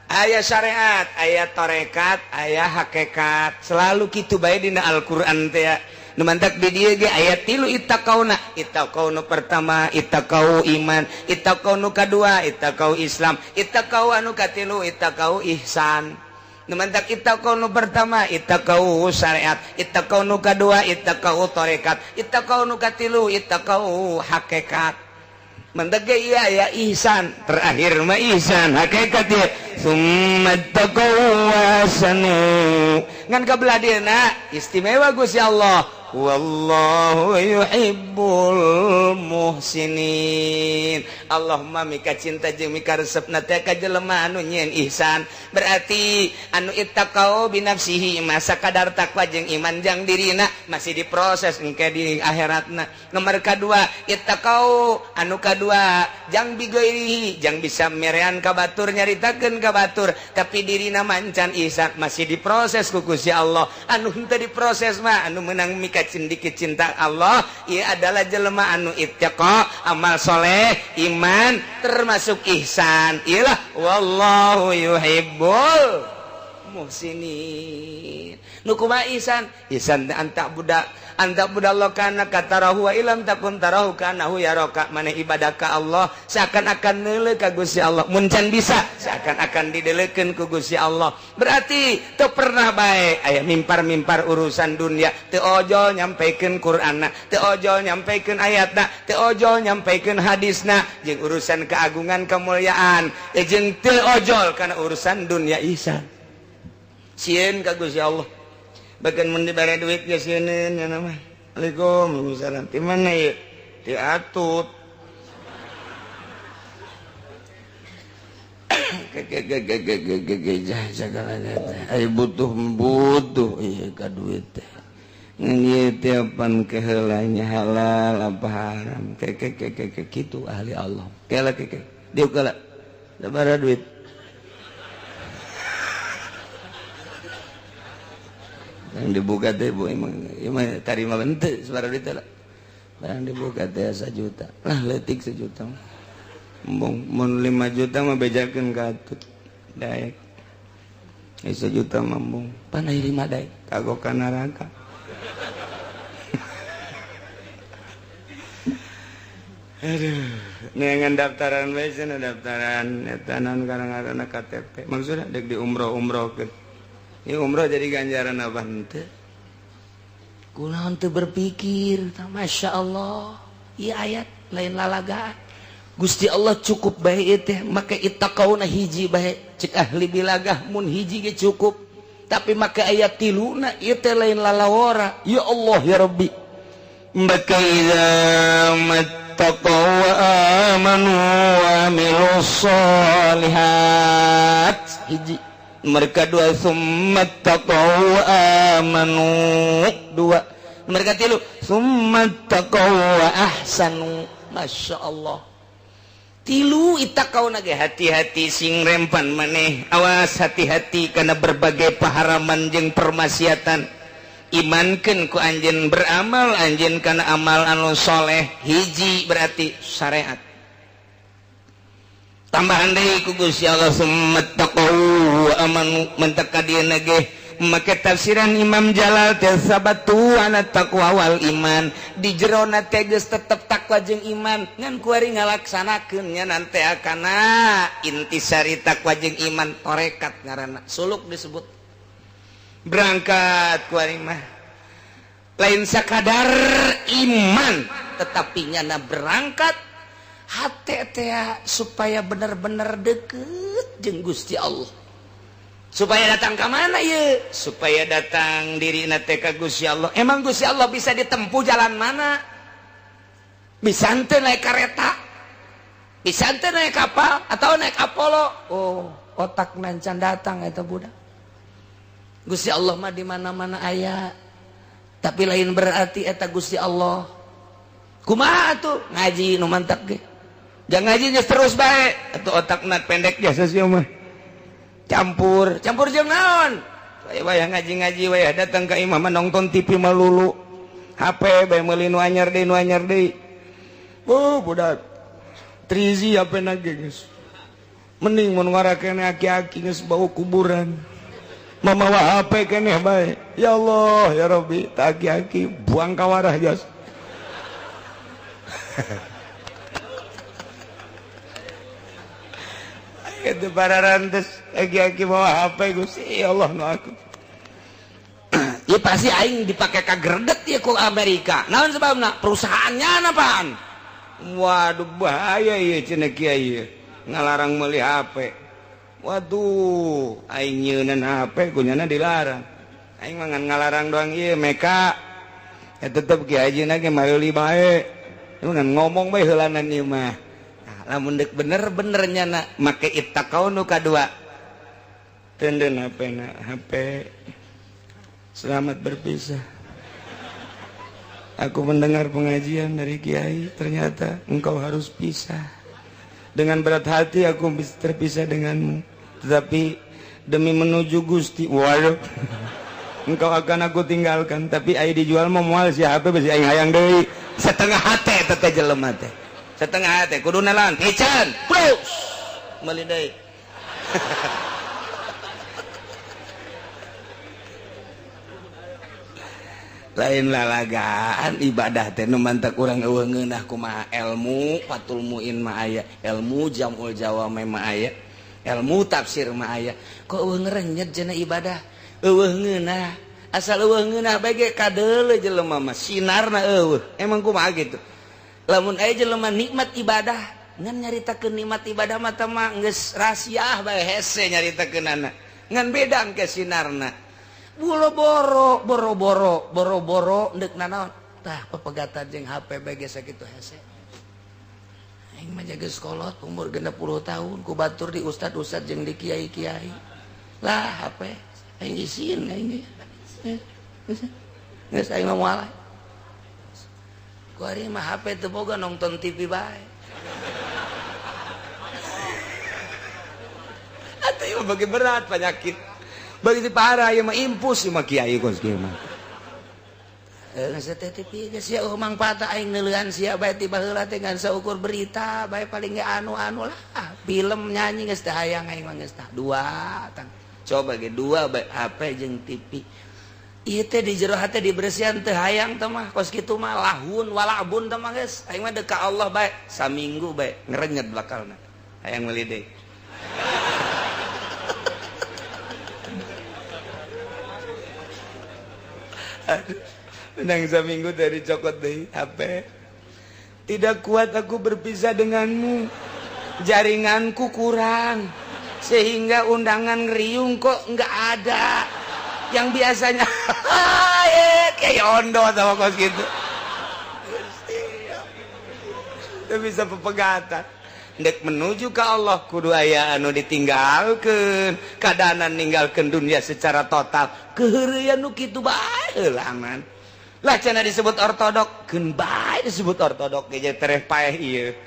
aya syariat, aya tarekat, aya hakikat, selalu kitu bae dina Al-Qur'an teh. Nu mantak di dieu ge aya tilu ittaqauna. Ittaqau nu pertama ittaqau iman, ittaqau nu kadua ittaqau Islam, ittaqau anu katilu ittaqau ihsan. Nu mantak ittaqau nu pertama ittaqau syariat, ittaqau nu kadua ittaqau tarekat, ittaqau nu katilu ittaqau hakikat. Mentek ge ieu aya ihsan, terakhir mah ihsan hakikat ieu summa taqaw wa ahsanu. Ngan kabelah dieuna istimewa Gusti Allah. Wallahu yuhibbul muhsinin. Allahumma mika cinta jeung mika resepna teh ka jelema anu nyieun ihsan. Berarti anu ittaqau bi nafsihi masa kadar takwa jeung iman jang dirina masih diproses engke di akhiratna. Nomor kadua ittaqau anu kadua jang bigoirihi jang bisa merean ka batur nyaritakeun ka batur tapi dirina mancan ihsan masih diproses ku Gusti Allah. Anu henteu diproses mah anu meunang mika cindiki cinta Allah ieu adalah jelema anu ittaqa amal soleh iman termasuk ihsan. Iyalah wallahu yuhibbul muhsinin. Nu kumaha ihsan? Ihsan anta budak anta budallah kana katarahu wa ilam takun tarahu kanahu yaraka. Maneh ibadah ka Allah seakan-akan neuleuh ka Gusti Allah, mun can bisa seakan-akan didelekeun ku Gusti Allah. Berarti teu pernah bae aya mimpar-mimpar urusan dunia, teu ojol nyampaikan Qur'anna, teu ojol nyampaikan ayatna, teu ojol nyampaikan hadisna jeung urusan keagungan kemuliaan, jeung teu ojol kana urusan dunia ihsan. Sieun ka Gusti Allah. Bahkan mun dibere duit ge sieun nya mah. Waalaikumsalam. Di mana ieu? Di Atut. Ai butuh ieu ka duit teh. Ngan ieu teh pan keheulanya halal apa haram. Ke kitu ahli Allah. Kela ke. Dieu kela. Sabaraha duit? Yang dibuka teh bu emang emang tarima bente sabaraha duit lah. Barang dibuka teh 1 juta. Lah leutik 1 juta. Embung mun 5 juta mah bejakeun ka Atut. Daek. 1 juta mah embung. Pan aya 5 daek kagok ka neraka. Aduh, neangan daftaran bae cenah daftaran eta naon karang-karangna KTP. Maksudna deuk di umroh-umrohkeun. Ieu umroh jadi ganjaran apa henteu? Kunaon teu berpikir, Masya Allah. Ieu ayat lain lalagaan. Gusti Allah cukup bae ieu teh, make ittaqauna hiji bae. Cek ahli bilagah mun hiji ge cukup. Tapi make ayat tiluna ieu teh lain lalawara. Ya Allah ya Rabbi. Maka idza mattaqaw wa amanu wa amilus solihat. Hiji. Mereka dua summa taqaw wa amanu dua. Mereka tilu summa taqaw wa ahsanu. Masya Allah. Tilu ittaqauna ge hati-hati sing rempan maneh. Awas hati-hati karena berbagai paharaman jeung permaksiatan. Imankeun ku anjeun beramal anjeun kana amal anu soleh. Hiji berarti syariat. Tambahan deui ku Gusti Allah summa taqaw wa amanu mentek ka dieuna ge make tafsiran Imam Jalal teh sabatu ana taqwa wal iman di jerona teh geus tetep takwa jeung iman ngan kuari ngalaksanakeun nya nante akana intisari takwa jeung iman tarekat ngaranna suluk disebut berangkat kuari mah lain sakadar iman tetapi nyana berangkat hate teh supaya bener-bener deket jeung Gusti Allah. Supaya datang ke mana ye? Supaya datang dirina teh ka Gusti Allah. Emang Gusti Allah bisa ditempuh jalan mana? Bisa henteu naik kereta? Bisa henteu naik kapal atau naik Apollo? Oh, otak nancan datang eta budak. Gusti Allah mah di mana-mana aya. Tapi lain berarti eta Gusti Allah. Kumaha atuh? Ngaji nu mantap ge. Jangan ngaji terus bae atuh otakna pendek jasa sia mah. Campur, campur jeung naon? Wayah ngaji-ngaji wayah datang ka imah mah nonton TV melulu. HP bae meuli nu anyar deui nu anyar deui. Oh, budak. Trizi HP na ge geus. Mending mun ngarakene aki-aki geus bau kuburan. Mamawa HP keneh bae. Ya Allah, ya Rabbi, tak aki-aki buang ka warah jas. Itu para rantes aki-aki bawa HP Gusti ya Allah nu aku. Ya pasti aing dipake ka greget ya ku Amerika. Naon sebabna? Perusahaannya apaan? Waduh bahaya ieu cenah kiai ngalarang meuli HP. Waduh, aing nyeunan HP kunyana dilarang. Aing mah ngan ngalarang doang ieu meka. Ya tetep kiai hajina ge meuli bae. Ngan ngomong bae heulanan ieu mah. Nah, lamun deuk bener-bener nyana make ittaqau nu kadua. Tenden HP na HP. Selamat berpisah. Aku mendengar pengajian dari kiai, ternyata engkau harus pisah. Dengan berat hati aku terpisah denganmu, tetapi demi menuju Gusti, waduh, engkau akan aku tinggalkan. Tapi aing dijual mah moal si HP besi aing hayang deui. Setengah hate teh jelema teh. Setengah hate kudu nalan piceun. Plus meuli deui. Lain lalagaan ibadah teh nu mantak urang eueuh ngeunah kumaha ilmu Fathul Muin mah aya, ilmu Jamul Jawami mah aya, ilmu tafsir mah aya. Kok eueuh ngerenyet cenah ibadah? Eueuh ngeunah. Asal eueuh ngeunah bae ge kadeuleu jelema mah sinarna eueuh. Emang kumaha gitu? Lamun aya jelema nikmat ibadah, ngan nyaritakeun nikmat ibadah mah teh mah geus rahasiah bae hese nyaritakeunana. Ngan beda engke sinarna. Boro-boro, boro-boro, boro-boro ndek nanaon. Tah pepegatan jeung HP bae ge sakitu hese. Aing mah geus kolot umur 60 tahun ku batur di ustad-ustad jeung di kiai-kiai. Lah HP aing isin aing. Geus aing mah moal. Ku ari mah HP teu boga nonton TV bae. Atuh ieu bagi berat penyakit. Begitu parah ya mah impus mah kiai kos kieu mah. Geus teh TV geus sia mangfaat aing neuleuan sia bae ti baheula teh ngan saukur berita bae paling ge anu-anu lah. Film nyanyi geus teh hayang aing mah geus tah dua tang. Coba ge dua bae HP jeung TV. Ieu teh di jero hate dibersihan teh hayang teh mah kos kitu mah lahun walabun teh mah geus. Aing mah deuk ka Allah bae saminggu bae ngerenyet bakalna. Hayang meuli deui. Aduh, menang seminggu dari cokot deh HP. Tidak kuat aku berpisah denganmu. Jaringanku kurang sehingga undangan ngeriung kok nggak ada. Yang biasanya kayak ondo sama kos gitu. Itu bisa pepegatan. Ndek menuju ke Allah kudu aya anu ditinggalkeun, kadanan ninggalkeun dunia secara total. Keheureuyan nu kitu bae heulangan. Lah cenah disebut ortodok, keun bae disebut ortodok ge tereh paeh ieu.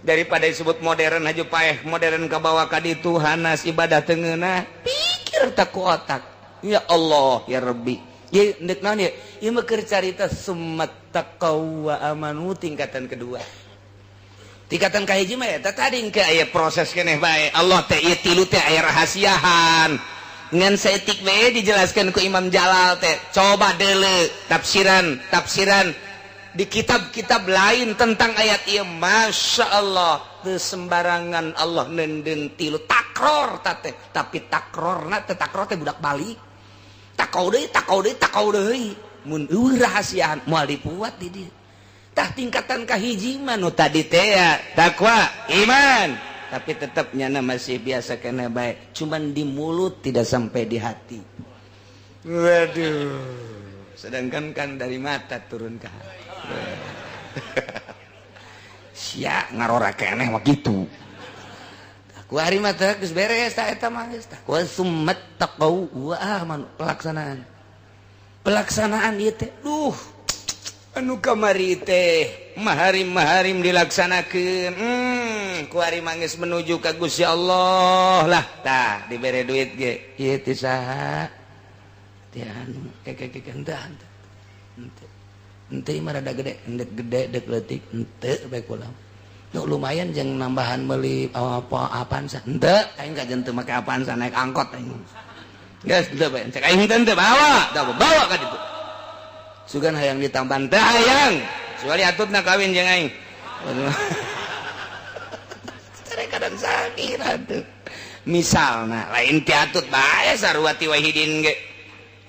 Daripada disebut modern aja paeh, modern kabawa ka ditu hanas ibadah teu ngeunah, pikir tak ku otak. Ya Allah ya Rabbi. Ieu ndek naon ieu? Ieu mah keur carita summat taqaw wa amanu tingkatan kedua. Tingkatan kahiji mah eta tadi engke aya proses keneh bae. Allah teh ieu tilu teh aya rahasiahan. Ngan saeutik we dijelaskeun ku Imam Jalal teh. Coba deuleu tafsiran di kitab-kitab lain tentang ayat ieu. Masya Allah, teu sembarangan Allah neundeun tilu takror ta teh, tapi takrorna teh takror teh budak balik. Takau deui, takau deui, takau deui. Mun eueuh rahasiahan moal dipuat di dieu. Tah tingkatan kahiji mah nu tadi teh ya takwa iman, tapi tetap nyana masih biasa kena baik, cuman di mulut tidak sampai di hati. Waduh, sedangkan kan dari mata turun ke hati. Sia ngarora keneh mah kitu. Ku ari mah teh geus beres ta eta mah geus tah. Wa summat taqau wa amanu, pelaksanaan. Pelaksanaan ieu teh duh anu kamari teh maharim-maharim dilaksanakeun. Ku ari mah geus menuju ka Gusti Allah lah tah dibere duit ge ieu teh saha teh anu keke henteu henteu henteu mah rada gede endek gede dek leutik henteu bae kula nu lumayan jeung nambahan meuli apa apaan sa henteu aing kajen teu make apaan sa naik angkot aing geus henteu bae cek aing henteu bawa tah bawa ka ditu sugan hayang ditambahan teh hayang kecuali atutna kawin jeung aing. Kadang sakit atuh. Misalna lain ti atut bae sarua ti Wahidin ge.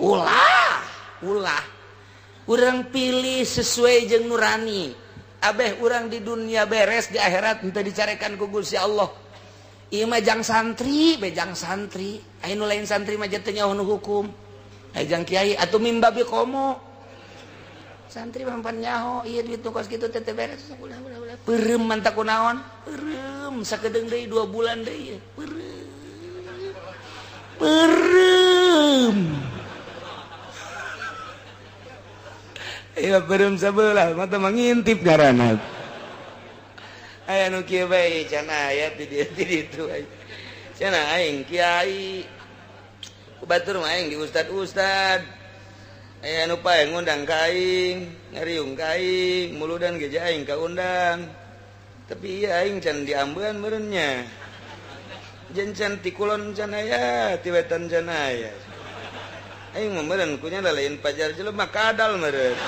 Ulah, ulah. Urang pilih sesuai jeung nurani. Abeh urang di dunia beres, di akhirat henteu dicarekan ku Gusti Allah. Ieu mah jang santri, bejang santri. Aya nu lain santri mah teu nyaho nu hukum. Aya jang kiai atuh mimbabi komo. Santri mah pan nyaho, ieu duit nu kos kitu teh teu beres. Ulah ulah ulah. Peureum mantap kunaon? Peureum sakedeung deui 2 bulan deui. Peureum. Peureum. Iya peureum sabelah mata mangintip ngaranna. Aya nu kieu bae can aya di dieu di ditu. Cenah aing kiai. Ku batur mah aing di ustad-ustad. Aya nu pae ngundang ka aing, ngariung ka aing, muludan ge aing kaundang. Tapi ieu aing can diambean meureun nya. Jeung can ti kulon can aya, ti wetan can aya. Aing mah meureun kunya lain pajar jelema kadal meureun.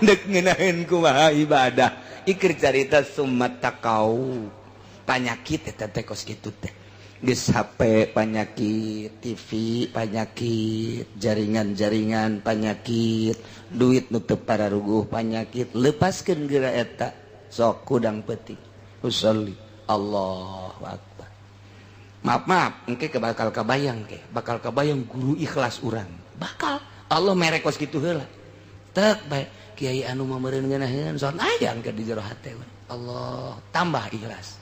Dek ngeunaheun kumaha ibadah. Ikir carita summat taqau. Panyakit eta teh kos kitu teh. Geus HP panyakit, TV panyakit, jaringan-jaringan panyakit, duit nu teu pararuguh panyakit, lepaskeun geura eta sok kudang peuting. Usolli Allahu akbar. Maaf maaf, engke bakal kabayang ke, bakal kabayang guru ikhlas urang. Bakal Allah mere kos kitu heula. Tek bae kiai anu mah meureun ngeunaheun son aya engke di jero hate. Allah tambah ikhlas.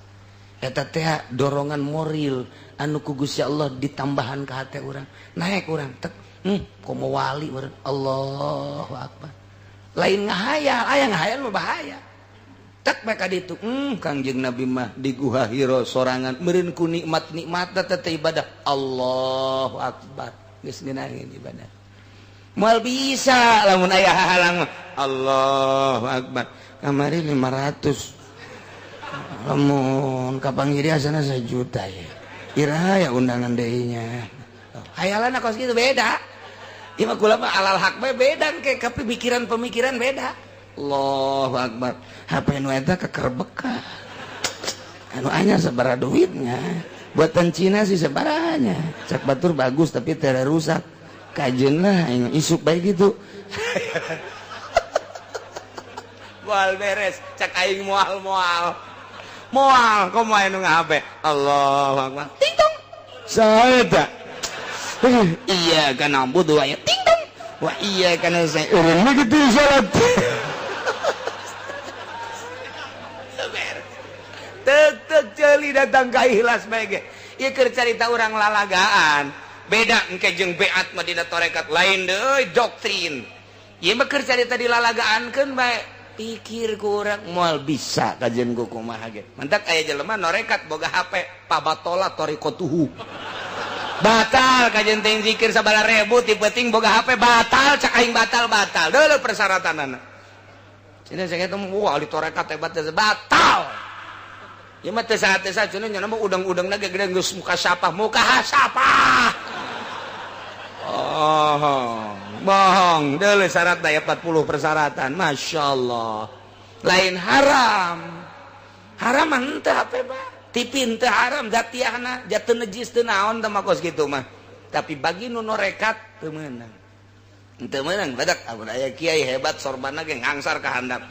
Eta teh dorongan moral anu ku Gusti Allah ditambahan ka hate urang. Naek urang tek, komo wali meureun. Allahu akbar. Lain ngahayal, aya ngahayal mah bahaya. Tek bae ka ditu, Kangjeng Nabi mah di Guha Hira sorangan meureun ku nikmat-nikmat teh ibadah. Allahu akbar. Geus ngeunaheun ibadah. Moal bisa lamun aya hahalang mah. Allahu akbar. Kamari 500. Lamun kapanggih asana 1 juta ya. Iraha ya undangan deui nya. Hayalan kos kitu beda. Ieu mah kula mah alal hak bae beda ke pemikiran-pemikiran beda. Allahu akbar. HP nu eta kekerbeka. Anu anyar sabaraha duitnya. Buatan Cina sih sabarahanya. Cak batur bagus tapi teu rusak. Kajeun lah aing isuk bae gitu. Moal beres, cak aing moal-moal. Moal komo aya nu ngahape. Allahu akbar. Ting tong. Saha eta? Iya kana budu aya ting tong. Wah iya kana saya urang mah kitu salat. Tek tek ceuli datang ka ikhlas bae ge. Ieu keur carita urang lalagaan. Beda engke jeung beat mah dina tarekat lain deui doktrin. Ieu mah keur carita dilalagaankeun bae. Pikir kurang moal bisa kajian ku kumaha ge. Mantak aya jelema norekat boga HP pabatola torikotuhu. Batal kajian teh zikir sabala ribu ti peuting boga HP batal cak aing batal batal. Deuleu persyaratanana. Cenah saya teh wah ahli tarekat hebat batal. Ieu mah teu saha-saha cenah nya mah udang-udangna ge gede geus muka sapah muka sapah. Oh, bohong. Deuleu syarat daya 40 persyaratan. Masya Allah. Lain haram. Haram mah henteu HP mah. TV henteu haram zatiahna, jatuh najis teu naon teh mah kos kitu mah. Tapi bagi nu norekat teu meunang. Henteu meunang badak amun aya kiai hebat sorbanna ge ngangsar ka handap.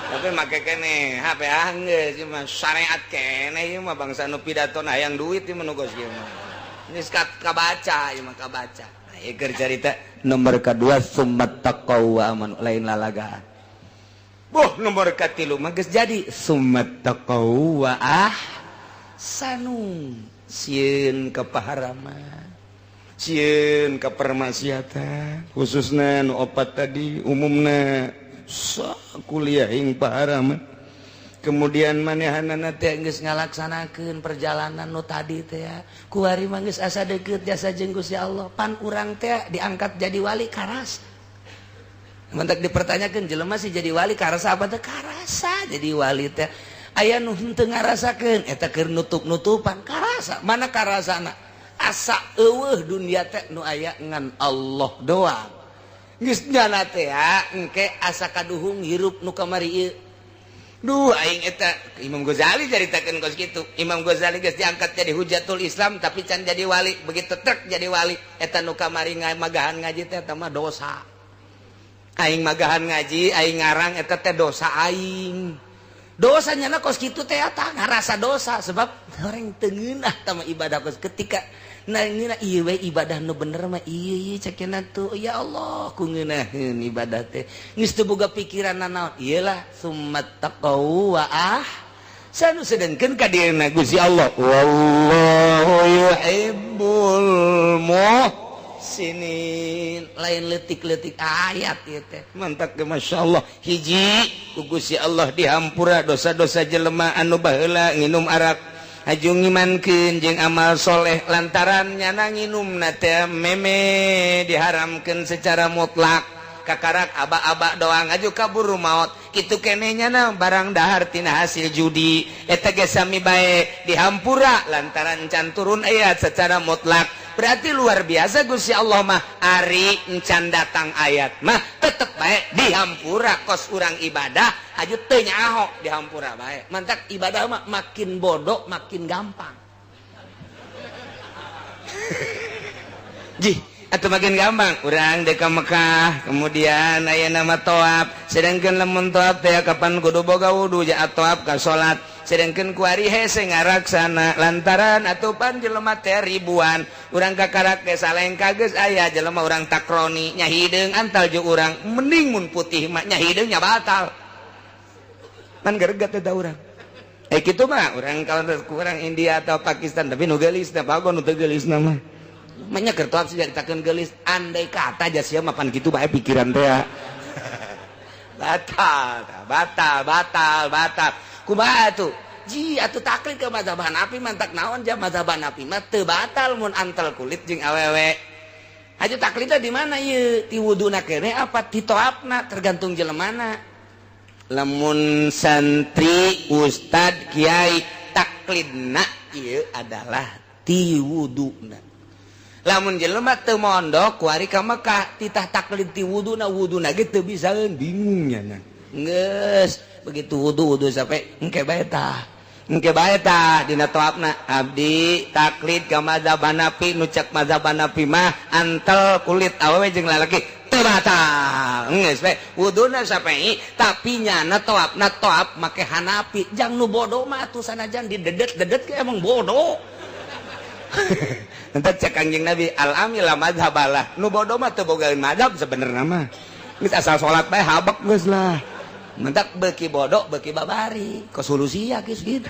Tapi make keneh HP anggeus ieu mah syariat keneh ieu mah bangsa nu pidato hayang duit ieu mah nu kos kieu mah. Geus kabaca ieu mah kabaca. Ieu carita nomor kedua summat taqaw wa amanu lain lalagaan. Boh nomor katilu mah geus jadi summat taqaw wa ahsanu. Sieun ka paharaman, sieun ka permaksiatan, khususna nu opat tadi umumna sakuliah ing paharaman. Kemudian manehanana teh geus ngalaksanakeun perjalanan nu tadi teh kuari mah geus asa deukeut jasa jeung Gusti Allah pan urang teh diangkat jadi wali karasa. Mantak dipertanyakeun jelema sih jadi wali karasa apa teh karasa jadi wali teh aya nu henteu ngarasakeun eta keur nutup-nutupan karasa mana karasana asa eueuh dunia teh nu aya ngan Allah doang geus nyana teh engke asa kaduhung hirup nu kamari ieu. Duh aing eta Imam Ghazali caritakeun kos kitu. Imam Ghazali geus diangkat jadi hujatul Islam tapi can jadi wali. Begitu trek jadi wali eta nu kamari magahan ngaji teh eta mah dosa. Aing magahan ngaji, aing ngarang eta teh dosa aing. Dosanya na kos kitu teh eta ngarasa dosa sebab orang teu ngeunah tah ibadah kos ketika nah ngeunah ieu we ibadah nu bener mah ieu ieu cekena tuh ya Allah ku ngeunaheun ibadah teh geus teu boga pikiran nanaon ieu lah summat taqau wa ah sanu sedengkeun ka dieuna Gusti Allah wallahu yuhibbul muhsinin lain leutik-leutik ayat ieu teh mantak ge masyaallah hiji ku Gusti Allah dihampura dosa-dosa jelema anu baheula nginum arak haju ngimankeun jeung amal soleh lantaran nyana nginumna teh meme diharamkeun secara mutlak kakarak aba-aba doang aju kaburu maot kitu keneh nyana barang dahar tina hasil judi eta ge sami bae dihampura lantaran can turun ayat secara mutlak. Berarti luar biasa Gusti Allah mah ari encan datang ayat mah tetep bae dihampura kos urang ibadah aju teu nyaho dihampura bae. Mantak ibadah mah makin bodoh makin gampang. Jih atau makin gampang urang dek ka Mekah kemudian aya nama toab sedangkan lamun toab teh kapan kudu boga wudu ja toab ka salat sedangkan kuari hese ngaraksana lantaran atupan jelema teh ribuan urang kakarak ge salengka geus aya jelema urang takroni nya hideung antal jeung urang mending mun putih mah nya hideung nya batal pan geregat eta urang kitu mah urang kalau kurang India atau Pakistan tapi nu geulis teh pagon nu teu geulis mah banyak kertoap sih ceritakan gelis andai kata aja siapa mapan gitu bae pikiran teh batal batal batal batal kumaha tuh ji atuh taklid ke mazhab Hanafi mantak naon ja mazhab Hanafi mah teu batal mun antel kulit jeung awewe aja taklidna di mana ieu ti wuduna keneh apa ti toapna tergantung jelemana lamun santri ustad kiai taklidna ieu adalah ti wuduna lamun jelema teu mondok kuari ka Mekah titah taklid ti wuduna wuduna ge teu bisaeun bingung nya geus begitu wudu wudu sampai engke bae tah engke bae tah dina toapna abdi taklid ka mazhab Hanafi nu cek mazhab Hanafi mah antel kulit awewe jeung lalaki teu batal geus we wuduna sampai tapi nyana toapna toap make Hanafi jang nu bodoh mah atuh sanajan didedet-dedet ge emang bodoh. Entah cek Kangjeng Nabi al-amil la mazhabalah nu bodoh mah teu bogaeun mazhab sebenarnya mah geus asal salat bae habek geus lah mentak beuki bodoh beuki babari kesolusi ya geus gitu.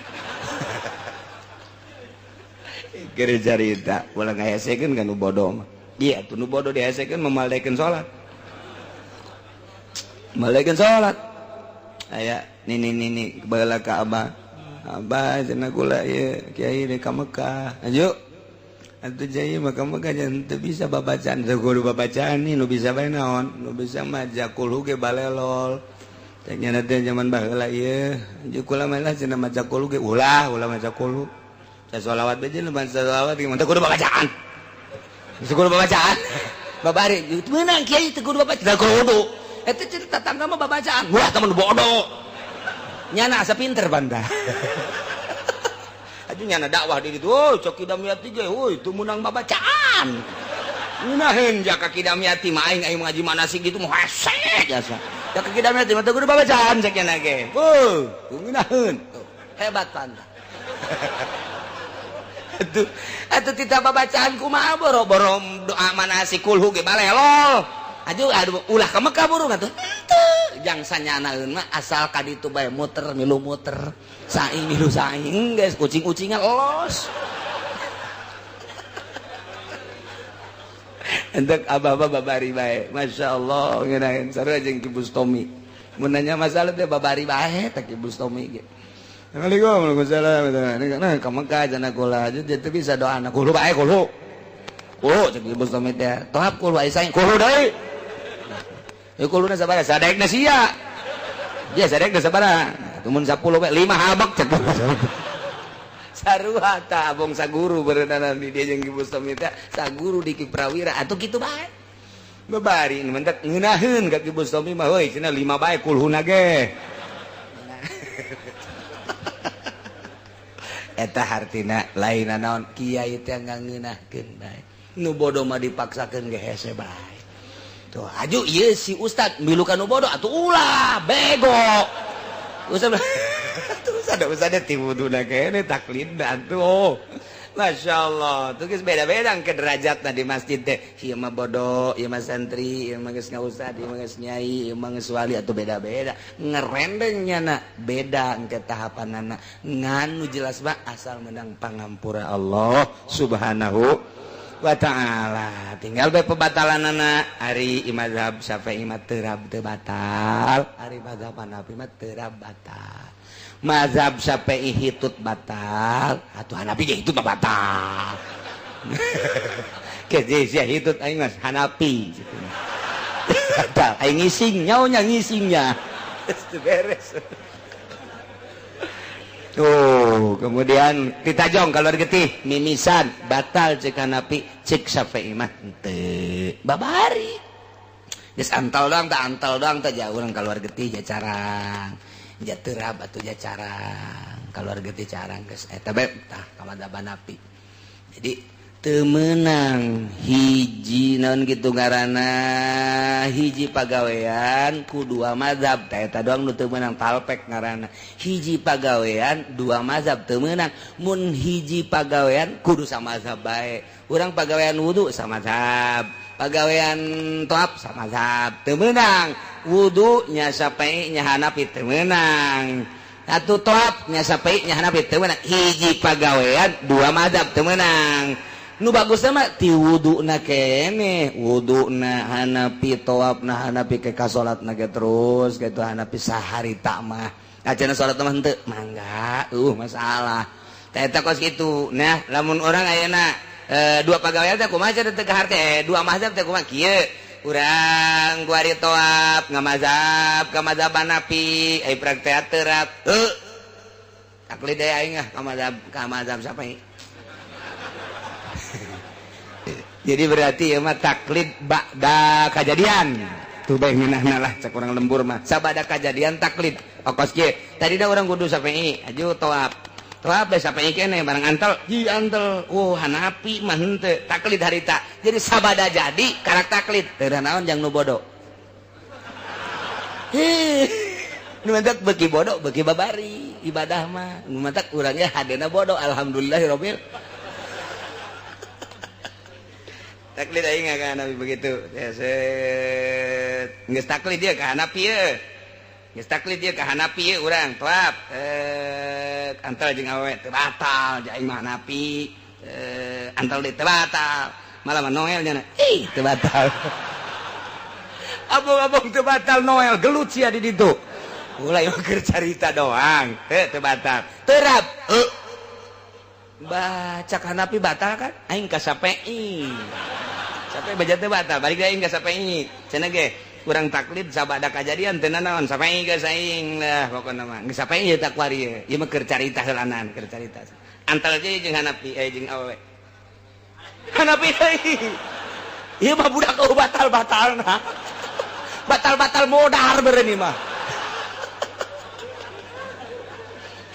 Keur carita ulah ngahesekeun ka nu bodoh mah ieu atuh nu bodoh dihesekeun memaldekeun salat maldekeun salat aya nini nini baheula ka abah abah cenah kula ieu kiai deui ka Mekah aju atuh jaya maka maka jangan teu bisa babacaan teu kudu babacaan nih nu bisa bae naon nu bisa mah jakul ge balelol teh nya teh zaman baheula ieu aju kula mah lah cenah maca kul ge ulah ulah maca kul sa sholawat bae jeung sholawat ge teu kudu babacaan teu kudu babacaan babari meunang kiai teu kudu babacaan teu kudu eta cerita tetangga mah babacaan wah temen bodoh nyana asa pinter banda. Aduh nyana dakwah di ditu, oh cok Kidamiyati ge, oh itu menang babacaan. Ngeunaheun jaka Kidamiyati mah aing aing ngaji manasik gitu mah hese jasa. Jaka Kidamiyati mah teu kudu babacaan cek nya ge. Heuh, ngeunaheun. Hebat panta. Atuh atuh tita babacaan kumaha boro-boro doa manasik kulhu ge balelol. Aduh aduh ulah ka Mekah burung atuh. Henteu jang sanyanaeun mah asal ka ditu bae muter milu muter. Saing milu saing geus kucing-kucingan los. Entek abah-abah babari bae. Masyaallah ngeunaheun sarua jeung Ki Bustomi. Mun nanya masalah teh babari bae teh Ki Bustomi ge. Assalamualaikum warahmatullahi wabarakatuh. Nah ka Mekah cenah kula teu bisa doa na kulo bae kulo. Kulo cek Ki Bustomi teh. Tohap kulo aya saing kulo deui. Ya kuluna sabaraha sadaekna sia. Dia sadaekna sabaraha. Tumun 10 bae 5 habak cek. Sarua ta abong saguru berenana di dia jeung Ki Bustomi teh saguru di Ki Prawira atuh kitu bae. Babari mentak ngeunaheun ka Ki Bustomi mah heuy cenah 5 bae kulhuna ge. Eta hartina lain naon kiai teh ngangeunahkeun bae. Nu bodoh mah dipaksakeun ge hese bae. Tuh aju ieu si ustad milu ka nu bodoh atuh ulah bego. Ustad tuh ustad ustad ti wuduna kene taklidna atuh. Masya Allah, tuh geus beda-beda ke derajatna di masjid teh. Ieu mah bodoh, ieu mah santri, ieu mah geus ngaustad, ieu mah geus nyai, ieu mah geus wali atuh beda-beda. Ngerendeng nyana beda engke tahapanana. Ngan nu jelas mah asal menang pangampura Allah Subhanahu wa ta'ala. Tinggal bae pebatalanana ari mazhab Syafi'i mah terab teu batal, ari mazhab Hanafi mah terab batal. Mazhab Syafi'i hitut batal, atuh Hanafi ge hitut mah batal. Ke sia hitut aing mah Hanafi. Batal aing ngising nyaonya ngisingnya. Geus beres. Tuh, kemudian ditajong keluar getih mimisan batal cek Hanafi, cek Syafi'i mah henteu. Babari. Geus antal doang tah antal doang tah jauh urang keluar getih jacarang. Jaterab atau jacarang keluar getih carang geus eta bae tah ka mazhab Hanafi. Jadi teu meunang hiji naon kitu ngaranna hiji pagawean ku dua mazhab tah eta doang nu teu meunang talpek ngaranna. Hiji pagawean dua mazhab teu meunang, mun hiji pagawean kudu samazhab bae. Urang pagawean wudu samazhab, pagawean toap samazhab teu meunang. Wudu nya Syafi'i nya Hanafi teu meunang. Atuh toap nya Syafi'i nya Hanafi teu meunang. Hiji pagawean dua mazhab teu meunang. Nu bagusna mah ti wuduna keneh, wuduna Hanafi, toapna Hanafi ke ka salatna ge terus kitu Hanafi saharita mah. Acan salat mah henteu mangga, masalah. Tah eta kos kitu. Nah, lamun urang ayeuna dua pagawean teh kumaha cenah teu kaharte, dua mazhab teh kumaha kieu. Urang kuari toap ngamazhab ka mazhab Hanafi, ai praktek terap. Heuh. Taklid deui aing ah ka mazhab Syafi'i. Jadi berarti ieu mah taklid ba'da kajadian. Tuh bae ngeunahna lah cek urang lembur mah. Sabada kajadian taklid. Okos kieu. Tadina urang kudu Syafi'i, aju toap. Toap bae Syafi'i keneh barang antel, ji antel. Oh, Hanafi mah henteu taklid harita. Jadi sabada jadi karak taklid. Teu naon jang nu bodoh. Hih. Nu mantak beuki bodoh beuki babari ibadah mah. Nu mantak urang ge hadena bodoh alhamdulillahirabbil. Taklid aing ka Hanafi begitu. Ya set. Geus taklid dia ka Hanafi ye. Geus taklid dia ka Hanafi ye urang toap. Antal jeung awewe teu batal, aing mah Hanafi. Antal deui teu batal. Malah mah Noel nya. Ih, teu batal. Abong-abong teu batal Noel gelut sia di ditu. Ulah ieu keur carita doang. Heuh teu batal. Terap. Heuh. Baca Hanafi batal kan? Aing ka Syafi'i. Sampai baca teu batal, balik deui aing ka Syafi'i. Cenah ge urang taklid sabada kajadian teu nanaon Syafi'i geus aing lah pokona mah. Geus Syafi'i ieu takwari ieu. Ieu mah keur carita heulanan, keur carita. Antal deui jeung Hanafi jeung awewe. Hanafi deui. Ieu mah budak eueuh batal-batalna. Batal-batal modar beureun ieu mah.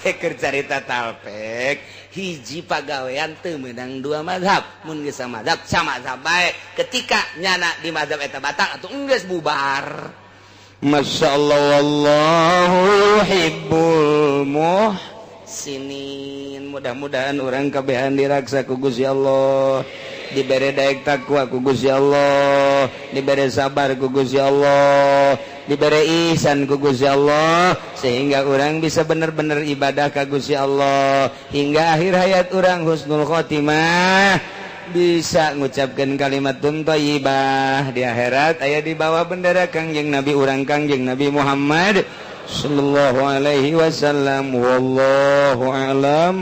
Keur carita talpek hiji pagawean teu meunang dua mazhab, mun geus samazhab samazhab bae. Ketika nyana di mazhab eta batal atuh enggeus bubar. Masyaallah wallahu yuhibbul muhsinin. Mudah-mudahan urang kabehan diraksa ku Gusti Allah, dibere daek takwa ku Gusti Allah, dibere sabar ku Gusti Allah, dibere ihsan ku Gusti Allah, sehingga orang bisa bener-bener ibadah ka Gusti Allah hingga akhir hayat orang husnul khotimah, bisa ngucapkan kalimat thayyibah di akhirat aya di bawah bendera Kangjeng Nabi urang Kangjeng Nabi Muhammad sallallahu alaihi wasallam. Wallahu a'lam.